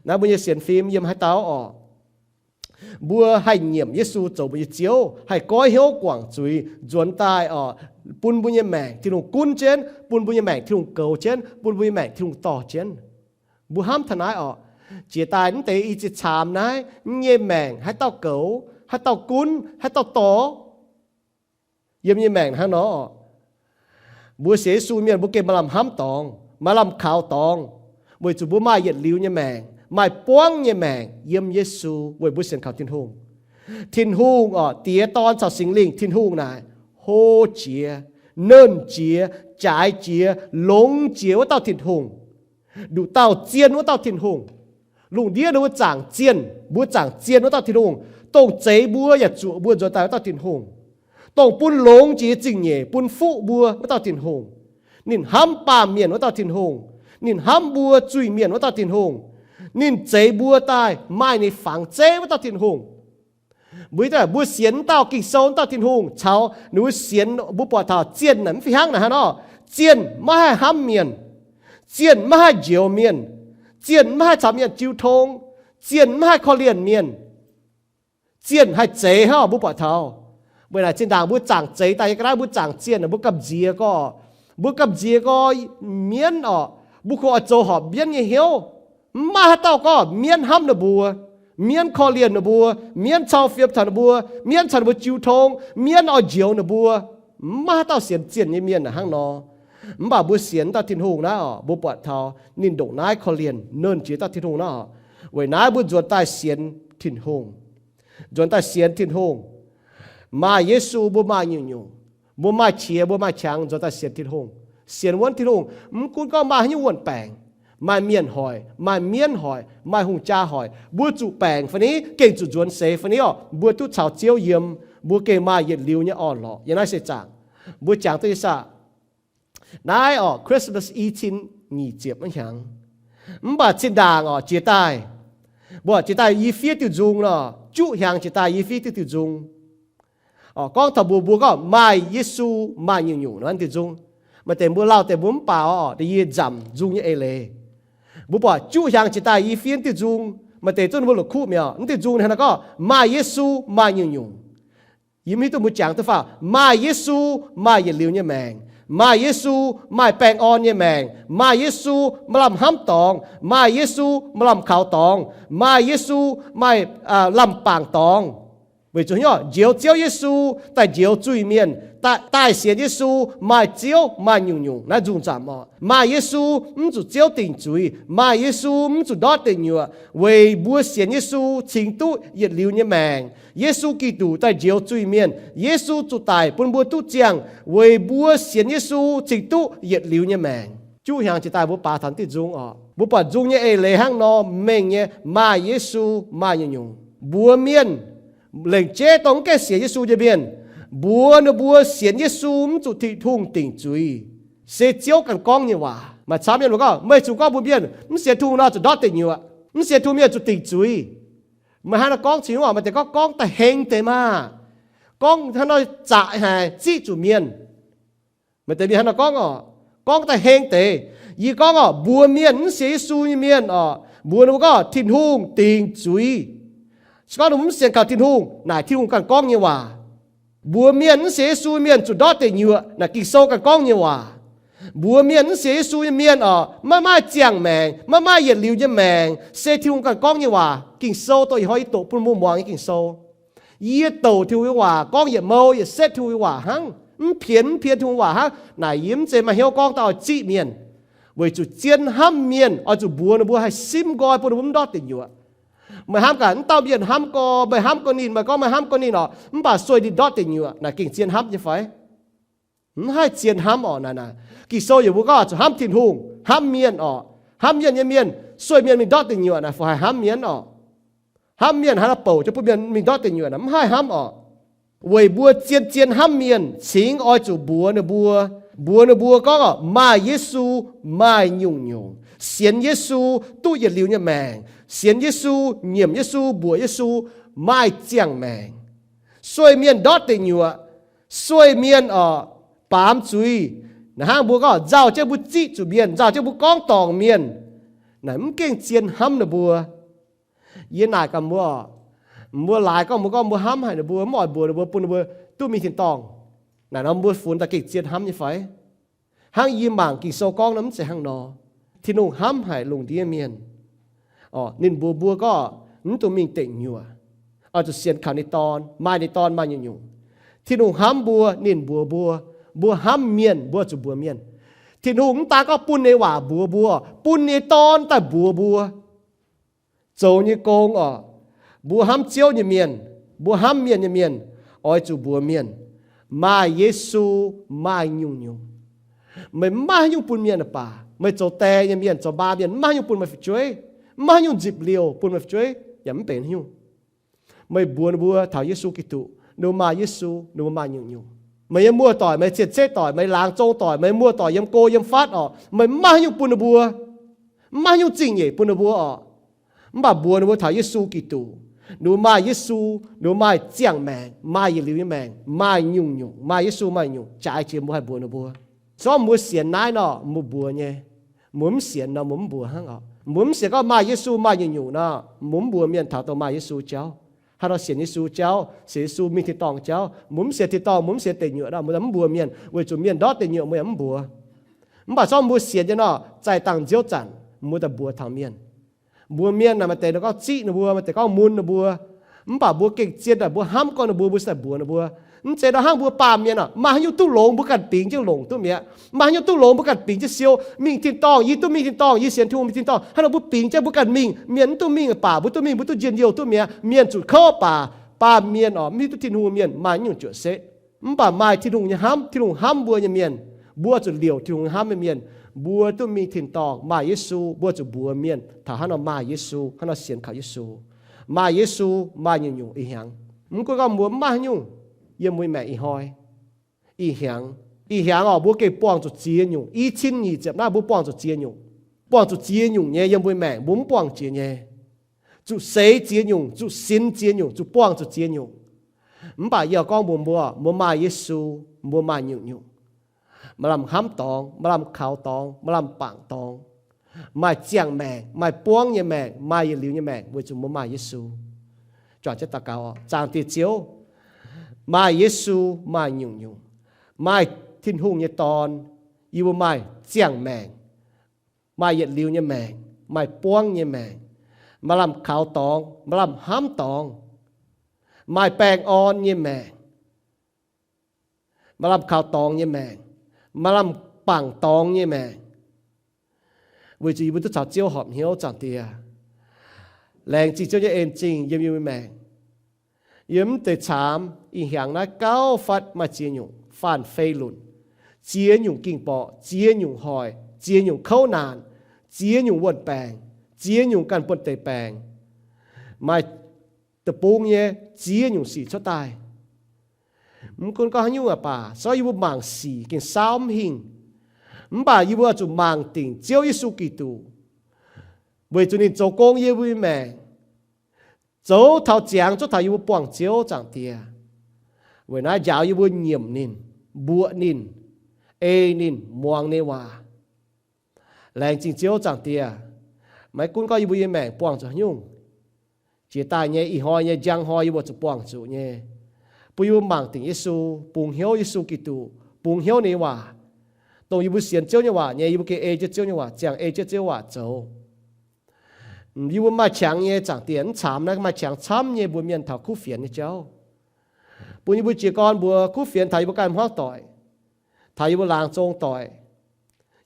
Naaiv mbuo nyei sienx fim yiem haaix dauh orqc? Mbuo haih nyiemc Yesu zoux mbuo nyei Ziouv, haih goiv hnyouv guangc zuiz nzuonx daaih orqc, bun mbuo nyei maengc Tin-Hungh gunv jienv, bun mbuo nyei maengc Tin-Hungh goux jienv, bun mbuo nyei maengc Tin-Hungh dorh jienv. Mbuo hnamv taux naaiv orqc, jiex daaih mv deix i ziex caamx naaiv, mv nyei maengc haaix dauh goux, haaix dauh gunv, haaix dauh dorh? Yiem nyei maengc hnangv nor, mbuo sienx Yesu mienh mbuo gengh maaih lamh hnamv dorngx, maaih lamh kaux dorngx, weic zuqc mbuo maaih yietc liuz nyei maengc, maaih buangv nyei maengc yiem Yesu weic mbuo sienx kaux Tin-Hungh. Tin-Hungh orqc, Diex, Dorn caux Singx Lingh, Tin-Hungh naaic hlo jiex, nernh jiex, jaaix jiex, longx jiex wuov dauh Tin-Hungh. Nduqc dauh zien wuov dauh Tin-Hungh. Lungh ndiev ninh mbuo zaangc zienh, mbuo zaangc zienh wuov dauh Tin-Hungh. Dongh zeix mbuo yaac zuoqc mbuo nzuonx daaih wuov dauh Tin-Hungh. Dongh bun longx jiex zingh nyeic bun fuqv mbuo wuov dauh Tin-Hungh. Ninh hnamv baamh mienh wuov dauh Tin-Hungh. Ninh hnamv mbuo zuiz-mienh wuov dauh Tin-Hungh. Ninh zeix mbuo daaih maaih ninh fangx zeiv wuov dauh Tin-Hungh. Mbuo, mbuo sienx wuov dauh Ging-Sou wuov dauh Tin-Hungh caux ninh mbuo sienx, mbuo buatc taux zienh naaic mv fih hnangv naaic hnangv nor. Zienh maiv haih hnamv mienh. Zienh maiv haih njoux mienh. Zienh maiv haih caux mienh jiu tong. Zienh maiv haih korv-lienh mienh. Zienh haih zeix hnangv mbuo buatc taux. Weic naaic zinh ndaangc mbuo zaangc zeix daaih nyei ga'naaiv mbuo zaangc zienh, mbuo gamh nziex gorx, mbuo gamh nziex gorx mienv orqc, mbuo kungx oix zoux horpc mienv nyei hnyouv. Mv maaih haaix dauh gorngv mienv hnamv ninh mbuo, mienv korv-lienh ninh mbuo, mienv cau fiem taux ninh mbuo, mienv caux ninh mbuo jiu tong, mienv oix njoux ninh mbuo. Mv maaih haaix dauh sienx zienh nyei mienh naaic hnangv nor. Mv baac mbuo sienx dauh Tin-Hungh naaiv oc, mbuo buatc taux ninh ndongc naaiv korv-lienh nernh jiex dauh Tin-Hungh naaiv oc. Weic naaiv mbuo nzuonx daaih sienx Tin-Hungh. Nzuonx daaih sienx Tin-Hungh. Maaih Yesu mbuo maaih nyungc-nyungc. Mbuo maaih qiex mbuo maaih qangx nzuonx daaih sienx Tin-Hungh. Sienx wuonv Tin-Hungh, mv gunv gorngv maaih haaix nyungc wuonh baengc, maaih mienh hoic, maaih mienv hoic, maaih hungh jaa hoic, mbuo zuqc baengc fai ni, gengh zuqc nzuonx seix fai ni oc, mbuo duqv caux Ziouv yiem, mbuo gengh maaih yietc liuz nyei orn-lorqc yiem naaiv seix zaangc. Mbuo jangx duqv nyei saah? Naaiv oc, Christmas i cin nyic ziepc hnyangx. Mv baac zinh ndaangc oc, jiex daaih, mbuo jiex daaih i fiev diuh nzung nor, juqv hnyangx jiex daaih i fiev diuh diuh nzung. Gorngv taux mbuo, mbuo gorngv maaih Yesu maaih nyungc-nyungc nor diuh nzung. Maaih deix mbuo lauh deix mbuo mv baaux oc, da'nyeic nzamc nzung nyei eix leiz. Mbuo buatc juqv hnyangx jiex daaih i fiev diuh nzung, maaih deix zungv mbuo la'kuqv mi'aqv. Mv diuh nzung hnangv naaiv gorngv maaih Yesu maaih nyungc-nyungc. Yie mv hiuv duqv mbuo jangx duqv faaux. Maaih Yesu maaih yietc liuz nyei maengc. Maaih Yesu maaih baengh orn nyei maengc. Maaih Yesu maaih lamh hnamv dorngx. Maaih Yesu maaih lamh kaux dorngx. Maaih Yesu maaih lamh bangc dorngx. Weic zuqc hnyouv njoux Ziouv Yesu daaih njoux zuiz-mienh, daaih sienx Yesu maaih Ziouv maaih nyungc-nyungc naaiv nzung nzamc oc. Maaih Yesu mv zuqc Ziouv dingc zuiz. Maaih Yesu mv zuqc ndortv deic nyuoqc weic mbuo sienx Yesu cingx duqv yietc liuz nyei maengc. Yesu Giduc daaih njoux zuiz-mienh. Yesu zuqc daic bun mbuo duqv ziangh weic mbuo sienx Yesu cingx duqv yietc liuz nyei maengc. Juqv hnyangx jiex daaih mbuo baaux taux diuh nzung oc. Mbuo buatc nzung nyei eix leiz hnangv nor mengh nyei, maaih Yesu maaih nyungc-nyungc. Mbuox mienh, lengc jeiv dongh mv gaengh sienx Yesu nyei mienh, mbuox ninh mbuo sienx Yesu mv zuqc Tin-Hungh dingc zuiz, se Ziouv ganh gorngv nyei waac. Maaih camv mienh mbuo gorngv, meih zuqc gorngv mbuo mienh mv sienx Tin-Hungh nor zuqc ndortv deic nyuoqc, mv sienx Tin-Hungh mienh zuqc dingc zuiz. Meih hnangv naaiv gorngv cingx waac, maaih deix gorngv, gorngv da'heng deix maah, gorngv hnangv nor zaqc haic ziqv zuqc mienh. Maaih deix mienh hnangv nor gorngv oc, gorngv da'heng deix. Yie gorngv oc, mbuox mienh mv sienx Yesu nyei mienh oc, mbuox ninh mbuo gorngv Tin-Hungh dingc zuiz. Se gorngv ninh mbuo mv sienx kaux Tin-Hungh, naaic Tin-Hungh ganh gorngv nyei waac. Mbuox mienh mv sienx Yesu nyei mienh zuqc ndortv deic nyuoqc, naaic Ging-Sou ganh gorngv nyei waac. Mbuox mienh mv sienx Yesu nyei mienh oc, maiv maaih ziangh maengc, maiv maaih yietc liuz nyei maengc, se Tin-Hungh ganh gorngv nyei waac. Ging-Sou dongh ih hnoi yie doqc bun mbuo muangx nyei Ging-Sou. Yie douc Tin-Hungh nyei waac gorngv yietc mou yietc setv Tin-Hungh nyei waac hnangv, mv pienx mv pienx Tin-Hungh waac hnangv. Naaic yie mv zeiz maaih hnyouv gorngv daaih oix ziqv mienh, weic zuqc zien hnamv mienh oix zuqc mbuox ninh mbuo haih simv nqoi bun ninh mbuo mv ndortv deic nyuoqc. Meih hnamv gaax, wuov dauh mienh hnamv gorx, meih hnamv gorx ninh, meih gorngv meih hnamv gorx ninh oc, mv baac sueih ninh ndortv deic nyuoqc, naaic gengh zien hnamv nyei fai? Mv haih zien hnamv oc. Naaic, naaic Ging-Sou yaac mbuo gorngv zuqc hnamv Tin-Hungh, hnamv mienh oc. Hnamv mienh nyei mienh, sueih mienh mingh ndortv deic nyuoqc naaic fih haih hnamv mienh oc. Hnamv mienh haaix nor bouc jienv bun mienh mingh ndortv deic nyuoqc naaic mv haih hnamv oc. Weic mbuo zien-zien hnamv mienh cingx oix zuqc mbuox ninh mbuo, mbuox ninh mbuo gorngv oc, maaih Yesu maaih nyungc-nyungc. Sienx Yesu duqv yietc liuz nyei maengc. Sienx Yesu, nyiemc Yesu, mbuoqc Yesu, maaih ziangh maengc. Sueih mienh ndortv deic nyuoqc, sueih mienh oc, baamz zuiz. Naaic hnangv mbuo gorngv nzauh jienv mbuo ziqv zuqc mienh, nzauh jienv mbuo gorngv dorngc mienh, naaic mv gengh zien hnamv ninh mbuo. Yie naaic gaax mbuo oc, mbuo laaix gorngv mbuo gorngv mbuo hnamv haic ninh mbuo, mv oix mbuox ninh mbuo bun ninh mbuo duqv mingh tin-dorngh. Naaic nor mbuo funx daaih gengh zien hnamv nyei fai? Hnangv yie mangc Ging-Sou gorngv nor mv zeiz hnangv nor. Tin-Hungh hnamv haic lungh ndiev mienh. Oc, ninh mbuox mbuo gorngv mv dungx mingh deic nyuoqc, oix zuqc sienx kaux ninh Dorn, maaih ninh Dorn maaih nyungc-nyungc. Tin-Hungh hnamv mbuo, ninh mbuox mbuo. Mbuo hnamv mienh, mbuo zuqc mbuox mienh. Tin-Hungh mv daan gorngv bun ninh waac mbuox mbuo, bun ninh Dorn daaih mbuox mbuo. Zoux nyei gong oc, mbuo hnamv Ziouv nyei mienh, mbuo hnamv mienh nyei mienh, oix zuqc mbuox mienh, maaih Yesu maaih nyungc-nyungc. Meih mv maaih haaix nyungc bun mienh baac, meih zoux die nyei mienh, zoux nqa'haav mienh, mv maaih haaix nyungc bun meih fu'jueiv, mv maaih haaix nyungc nzipc liouh bun meih fu'jueiv, yaac mv benx haaix nyungc. Meih mbuox ninh mbuo taux Yesu Giduc, ninh mbuo maaih Yesu, ninh mbuo maaih nyungc-nyungc. Meih nyei muoz-doic, meih cien-ceqv doic, meih laangz zong doic, meih muoz-doic yiem go yiem fatv oc, meih mv maaih haaix nyungc bun ninh mbuo, mv maaih haaix nyungc zingh nyeic bun ninh mbuo oc. Mv baac mbuox ninh mbuo taux Yesu Giduc, ninh mbuo maaih Yesu, ninh mbuo maaih ziangh maengc, maaih yietc liuz nyei maengc, maaih nyungc-nyungc, maaih Yesu maaih nyungc, jaaix jiex mbuo haih mbuox ninh mbuo. Zorqv mbuo sienx naaiv nor, mbuo mbuox nyei. Mbuo mv sienx nor, mbuo mv mbuox hnangv oc. Mbuo mv sienx gorngv maaih Yesu maaih nyungc-nyungc nor, mbuo mv mbuox mienh taux dongh maaih Yesu jauv, haaix nor sienx Yesu jauv, sienx Yesu mingh tin-dorngh jauv. Mbuo mv sienx tin-dorngh, mbuo mv sienx deic nyuoqc nor, mbuo mv mbuox mienh, weic zuqc mienh ndortv deic nyuoqc mbuo yaac mv mbuox. Mv baac zorqv mbuo sienx nyei nor, zaih dangh nziouv zanc mbuo daaih mbuox taux mienh. Mbuox mienh naaic, maaih deix ninh gorngv ziqv ninh mbuo, maaih deix gorngv mun ninh mbuo. Mv baac mbuo gengh zien daaih, mbuo hnamv gorngv ninh mbuo, mbuo se daaih mbuox ninh mbuo. Mv zeiz ndau hnangv mbuo baamh mienh oc, maaih haaix nyungc duqv longx mbuo ganh bingx jienv longc duqv mi'aqv. Maaih haaix nyungc duqv longx mbuo ganh bingx jienv siou, mingh tin-dorngh, yie duqv mingh tin-dorngh, yie sienx Tin-Hungh mingh tin-dorngh, hnangv nor mbuo bingx jienv mbuo ganh mingh. Mienh mv duqv mingh baac mbuo duqv mingh, mbuo duqv njien-youh duqv mi'aqv. Mienh zuqc kouv baac, baamh mienh oc, mv hiuv duqv Tin-Hungh mienh maaih nyungc juoqc setv. Mv baac maaih Tin-Hungh nyei hnamv, Tin-Hungh hnamv mbuo nyei mienh, mbuo zuqc liouc Tin-Hungh hnamv nyei mienh, mbuo duqv mingh tin-dorngh maaih Yesu, mbuo zuqc mbuox mienh taux hnangv nor maaih Yesu, hnangv nor sienx kaux Yesu. Maaih Yesu, maaih nyungc-nyungc ih hnyangx. Mv gunv gorngv mbuo mv maaih haaix nyungc yiem mbuo maengc ih hnoi, ih hnyangx, ih hnyangx oc, mbuo gengh buangh zuqc ziex nyungc. I cin nyic ziepc naaiv mbuo buangh zuqc ziex nyungc. Buangh zuqc ziex nyungc nyei yiem mbuo maengc, mbuo mv buangh jiex nyei. Zuqc seix ziex nyungc, zuqc sinx ziex nyungc, zuqc buangh zuqc ziex nyungc. Mv baac yie gorngv mbuox mbuo, mbuo maaih Yesu, mbuo maaih nyungc-nyungc. Maaih lamh hnamv dorngx, maaih lamh kaux dorngx, maaih lamh bangc dorngx, maaih ziangh maengc, maaih buangv nyei maengc, maaih yietc liuz nyei maengc, weic zuqc mbuo maaih Yesu. Juangc jienv daux gaux oc. Zaangc Diex Ziouv, maaih Yesu, maaih nyungc-nyungc, maaih Tin-Hungh nyei Dorn, yie mbuo maaih ziangh maengc, maaih yietc liuz nyei maengc, maaih buangv nyei maengc, maaih lamh kaux dorngx, maaih lamh hnamv dorngx, maaih baengh orn nyei maengc, maaih lamh kaux dorngx nyei maengc, maaih lamh bangc dorngx nyei maengc. Weic zuqc yie mbuo duqv caux Ziouv horpc hnyouv, Zaangc Diex. Laengz zingh Ziouv nyei en zingh yiem yie mbuo maengc. Yiem mv deix caamx ih hnyangx naaiv gauh fatv maaih ziex nyungc faanh fei lunc, ziex nyungc ging-borqc, ziex nyungc hoic, ziex nyungc kouv naanc, ziex nyungc wuon-baengc, ziex nyungc ganh buonv-deic baengc, maaih deic-bung nyei ziex nyungc sic cuotv daaih. Mv gunv gorngv haaix nyungc aqv baac, se gorngv yie mbuo mangc sic gengh saauv mv hingh. Mv baac yie mbuo oix zuqc mangc dingc Ziouv Yesu Giduc, weic zuqc ninh zoux gong yiem yie mbuo nyei maengc, zoux taux ziangx, zoux taux yie mbuo buangh Ziouv, Zaangc Diex. Weic naaiv njaaux yie mbuo nyiemc ninh, mbuoqc ninh, ei ninh, muangx ninh waac. Laengz zingh Ziouv, Zaangc Diex. Maiv gunv gorngv yie mbuo nyei maengc buangh zuqc haaix nyungc, jiex daaih nyei ih hnoi nyei njang hnoi yie mbuo zuqc buangh zuqc nyei, bun yie mbuo mangc dingc Yesu, bungx hnyouv Yesu Giduc, bungx hnyouv ninh nyei waac, dongh yie mbuo sienx Ziouv nyei waac nyei, yie mbuo gengh ei jienv Ziouv nyei waac, ziangh ei jienv Ziouv waac zoux. Yie mbuo maaih qangx nyei, Zaangc Diex, mv caamx naaiv maaih qangx camv nyei mbuox mienh taux kuv fienx nyei jauv, bun yie mbuo jiez gorn mbuox kuv fienx taux yie mbuo ganh hmuangv doic, taux yie mbuo laangz zong doic,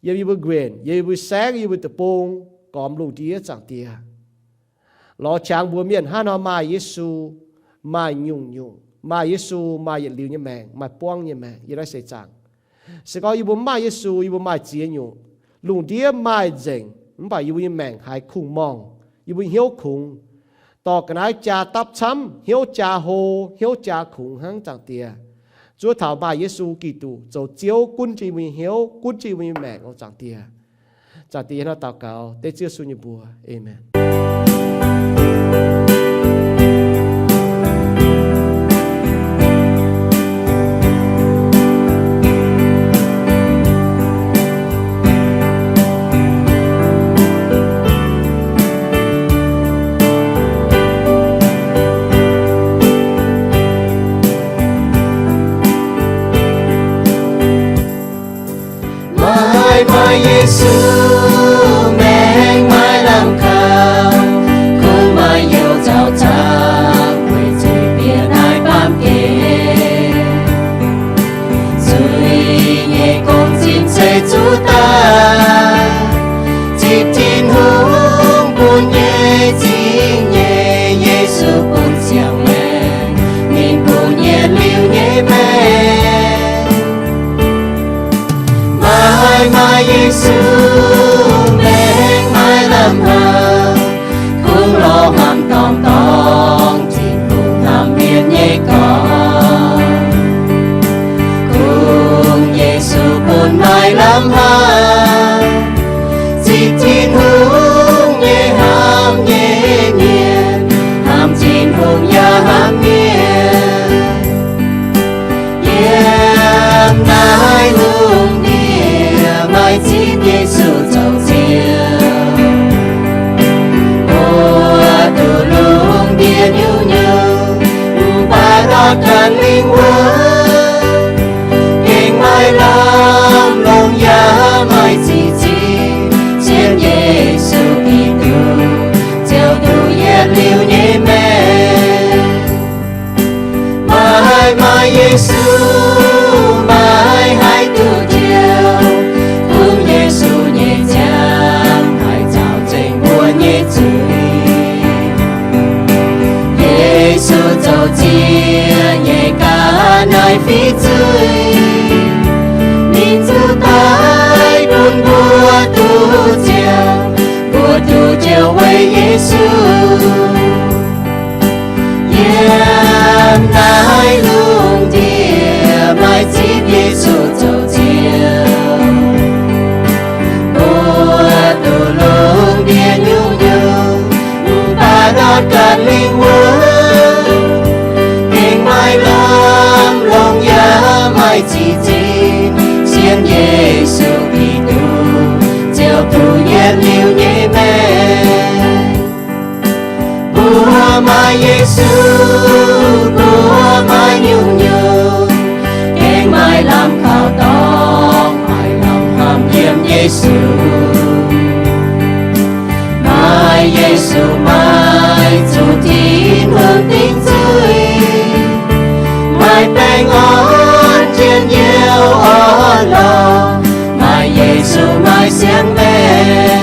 yiem yie mbuo nquenc, yiem yie mbuo saengv, yie mbuo deic-bung, gormx lungh ndiev, Zaangc Diex. Lorz qangx mbuox mienh hnangv nor maaih Yesu, maaih nyungc-nyungc, maaih Yesu, maaih yietc liuz nyei maengc, maaih buangv nyei maengc yiem naaiv seix zaangc. Se gorngv yie mbuo mv maaih Yesu, yie mbuo maaih ziex nyungc. Lungh ndiev maaih nzengc, mv baac yie mbuo nyei maengc haiz kungx-morngh, yie mbuo hnyouv kungx. Dorh ga'naaiv jaa dapv camv, hnyouv jaa hlo, hnyouv jaa kungx hnangv, Zaangc Diex. Zuov taux maaih Yesu Giduc zoux Ziouv gunv jienv yie mbuo nyei hnyouv, gunv jienv yie mbuo nyei maengc oc, Zaangc Diex. Zaangc Diex, yie hnangv naaiv daux gaux dengv Ziouv Yesu nyei mbuox. Aamen. Maaih, maaih Yesu maengc maaih lamh kaux, kungx maaih youh zaux zaangc weic zuiz-bieqc naaiv baamh gen. Zuiz nyei gong-zinh ceix zuqc daaih, zipv Tin-Hungh bun nyei zingh nyeic, Yesu bun ziangh maengc, ninh bun yietc liuz nyei maengc. Maaih, maaih Yesu maengc maaih lamh haic, kungx lorz hnamv dorngh dorngh Tin-Hungh hnamv mienh nyei gorx. Kungx Yesu bun maaih lamh haic, zipv Tin-Hungh nyei hnamv nyei mienh, hnamv Tin-Hungh yaac hnamv mienh. Yiem naaiv lungh ndiev maaih zipv Yesu zoux Ziouv, buoz-nduqc lungh ndiev nyungc-nyungc, mv baac ndortv ganh lingh wuonh, gengh maaih lamh longc yaac maaih zipv zipv cien Yesu Giduc, Ziouv duqv yietc liuz nyei maengc. Maaih, maaih Yesu Yesu, yiem naaiv lungh ndiev maaih ziex Yesu zoux Ziouv. Mbuo duqv lungh ndiev nyungc-nyungc, mv baac ndortv ganh lingh wuonh, gengh maaih lamh longc yaac maaih ziex zinh, sienx Yesu Giduc, Ziouv Duqv Yietc Liuz nyei Maengc. Mbuo maaih Yesu, mbuo maaih nyungc-nyungc, gengh maaih lamh kaux dorngx, maaih lamh hnamv yiem Yesu. Maaih Yesu, maaih zuqc Tin-Hungh dingc nzuih, maaih baengh orn jienv youh orn lorh, maaih Yesu, maaih siang-maengc.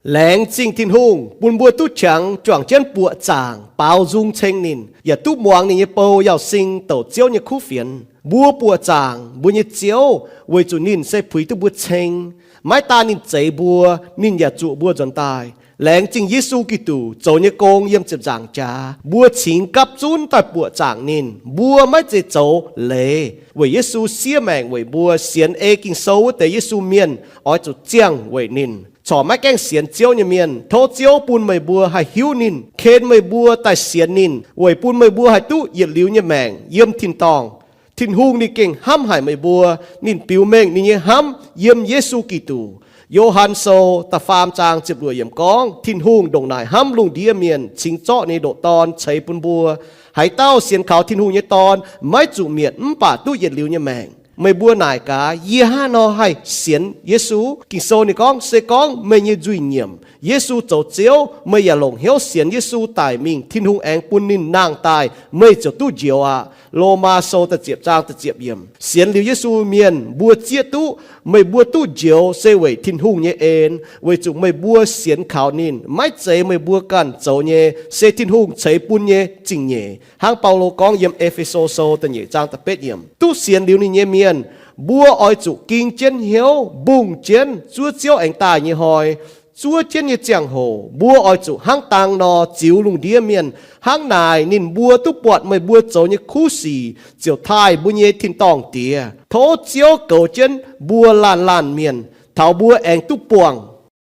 Laengz zingh Tin-Hungh bun mbuo duqv qangx juangc jienv buoqc zaangc baaux nzung ceng ninh, yaac duqv muangx ninh nyei bou Yauz Sing douc Ziouv nyei kuv fienx. Mbuo buoqc zaangc mbuo nyei Ziouv weic zuqc ninh se puix duqv mbuo ceng. Maiv daan ninh zeix mbuo, ninh yaac zuqc mbuo nzuonx daaih. Laengz zingh Yesu Giduc zoux nyei gong yiem ziepc nzaangc jaax, mbuo cingx gapv zunv daaih buoqc zaangc ninh. Mbuo maiv zeiz zoux leiz weic Yesu siev maengc weic mbuo. Sienx ei Ging-Sou wuov deix Yesu mienh oix zuqc ziangh weic ninh. Corc maiv gaengh sienx Ziouv nyei mienh, tov Ziouv bun meih mbuo haih hiuv ninh, ken meih mbuo daaih sienx ninh, weic bun meih mbuo haih duqv yietc liuz nyei maengc yiem tin-dorngh. Tin-Hungh ninh gengh hnamv haic meih mbuo. Ninh biux mengh ninh nyei hnamv yiem Yesu Giduc. Yo^han Sou da'faam zaang ziepc luoqc yiemc gorngv, Tin-Hungh ndongc naaic hnamv lungh ndiev mienh, cingx zorqv ninh nyei ndoqc Dorn ceix bun mbuo. Haaix dauh sienx kaux Tin-Hungh nyei Dorn maiv zuqc mietc, mv baac duqv yietc liuz nyei maengc. Meih mbuo naaic gaax, yie hnangv haaix nor haih sienx Yesu? Ging-Sou ninh gorngv, se gorngv meih nyei nzuih nyiemc, Yesu zoux Ziouv, meih yaac longc hnyouv sienx Yesu daic mingh, Tin-Hungh aengx bun ninh nangh daaih, meih ziouc duqv njoux aqv. Lomaa Sou da'ziepc zaang da'ziepc yiemc. Sienx liuz Yesu mienh, mbuo zieqv duqv meih mbuo duqv njoux se weic Tin-Hungh nyei en, weic zuqc meih mbuo sienx kaux ninh. Maiv zeiz meih mbuo ganh zoux nyei, se Tin-Hungh ceix bun nyei zingh nyeic. Hnangv Baulo gorngv yiem E^fe^so Sou da'nyeic zaang da'betv yiemc, duqv sienx liuz ninh nyei mienh, mbuo oix zuqc ging jienv hnyouv, mbungh jienv zuov Ziouv aengx daaih nyei hnoi. Zuov jienv nyei ziangh hoc mbuo oix zuqc hnangv dang nor ziux lungh ndiev mienh. Hnangv naaic ninh mbuo duqv buatc meih mbuo zoux nyei kuv sic, ziouc taaih mbuo nyei tin-dorngh Diex. Tov Ziouv goux jienv mbuo laanh laanh mienh, taux mbuo aengx duqv buangh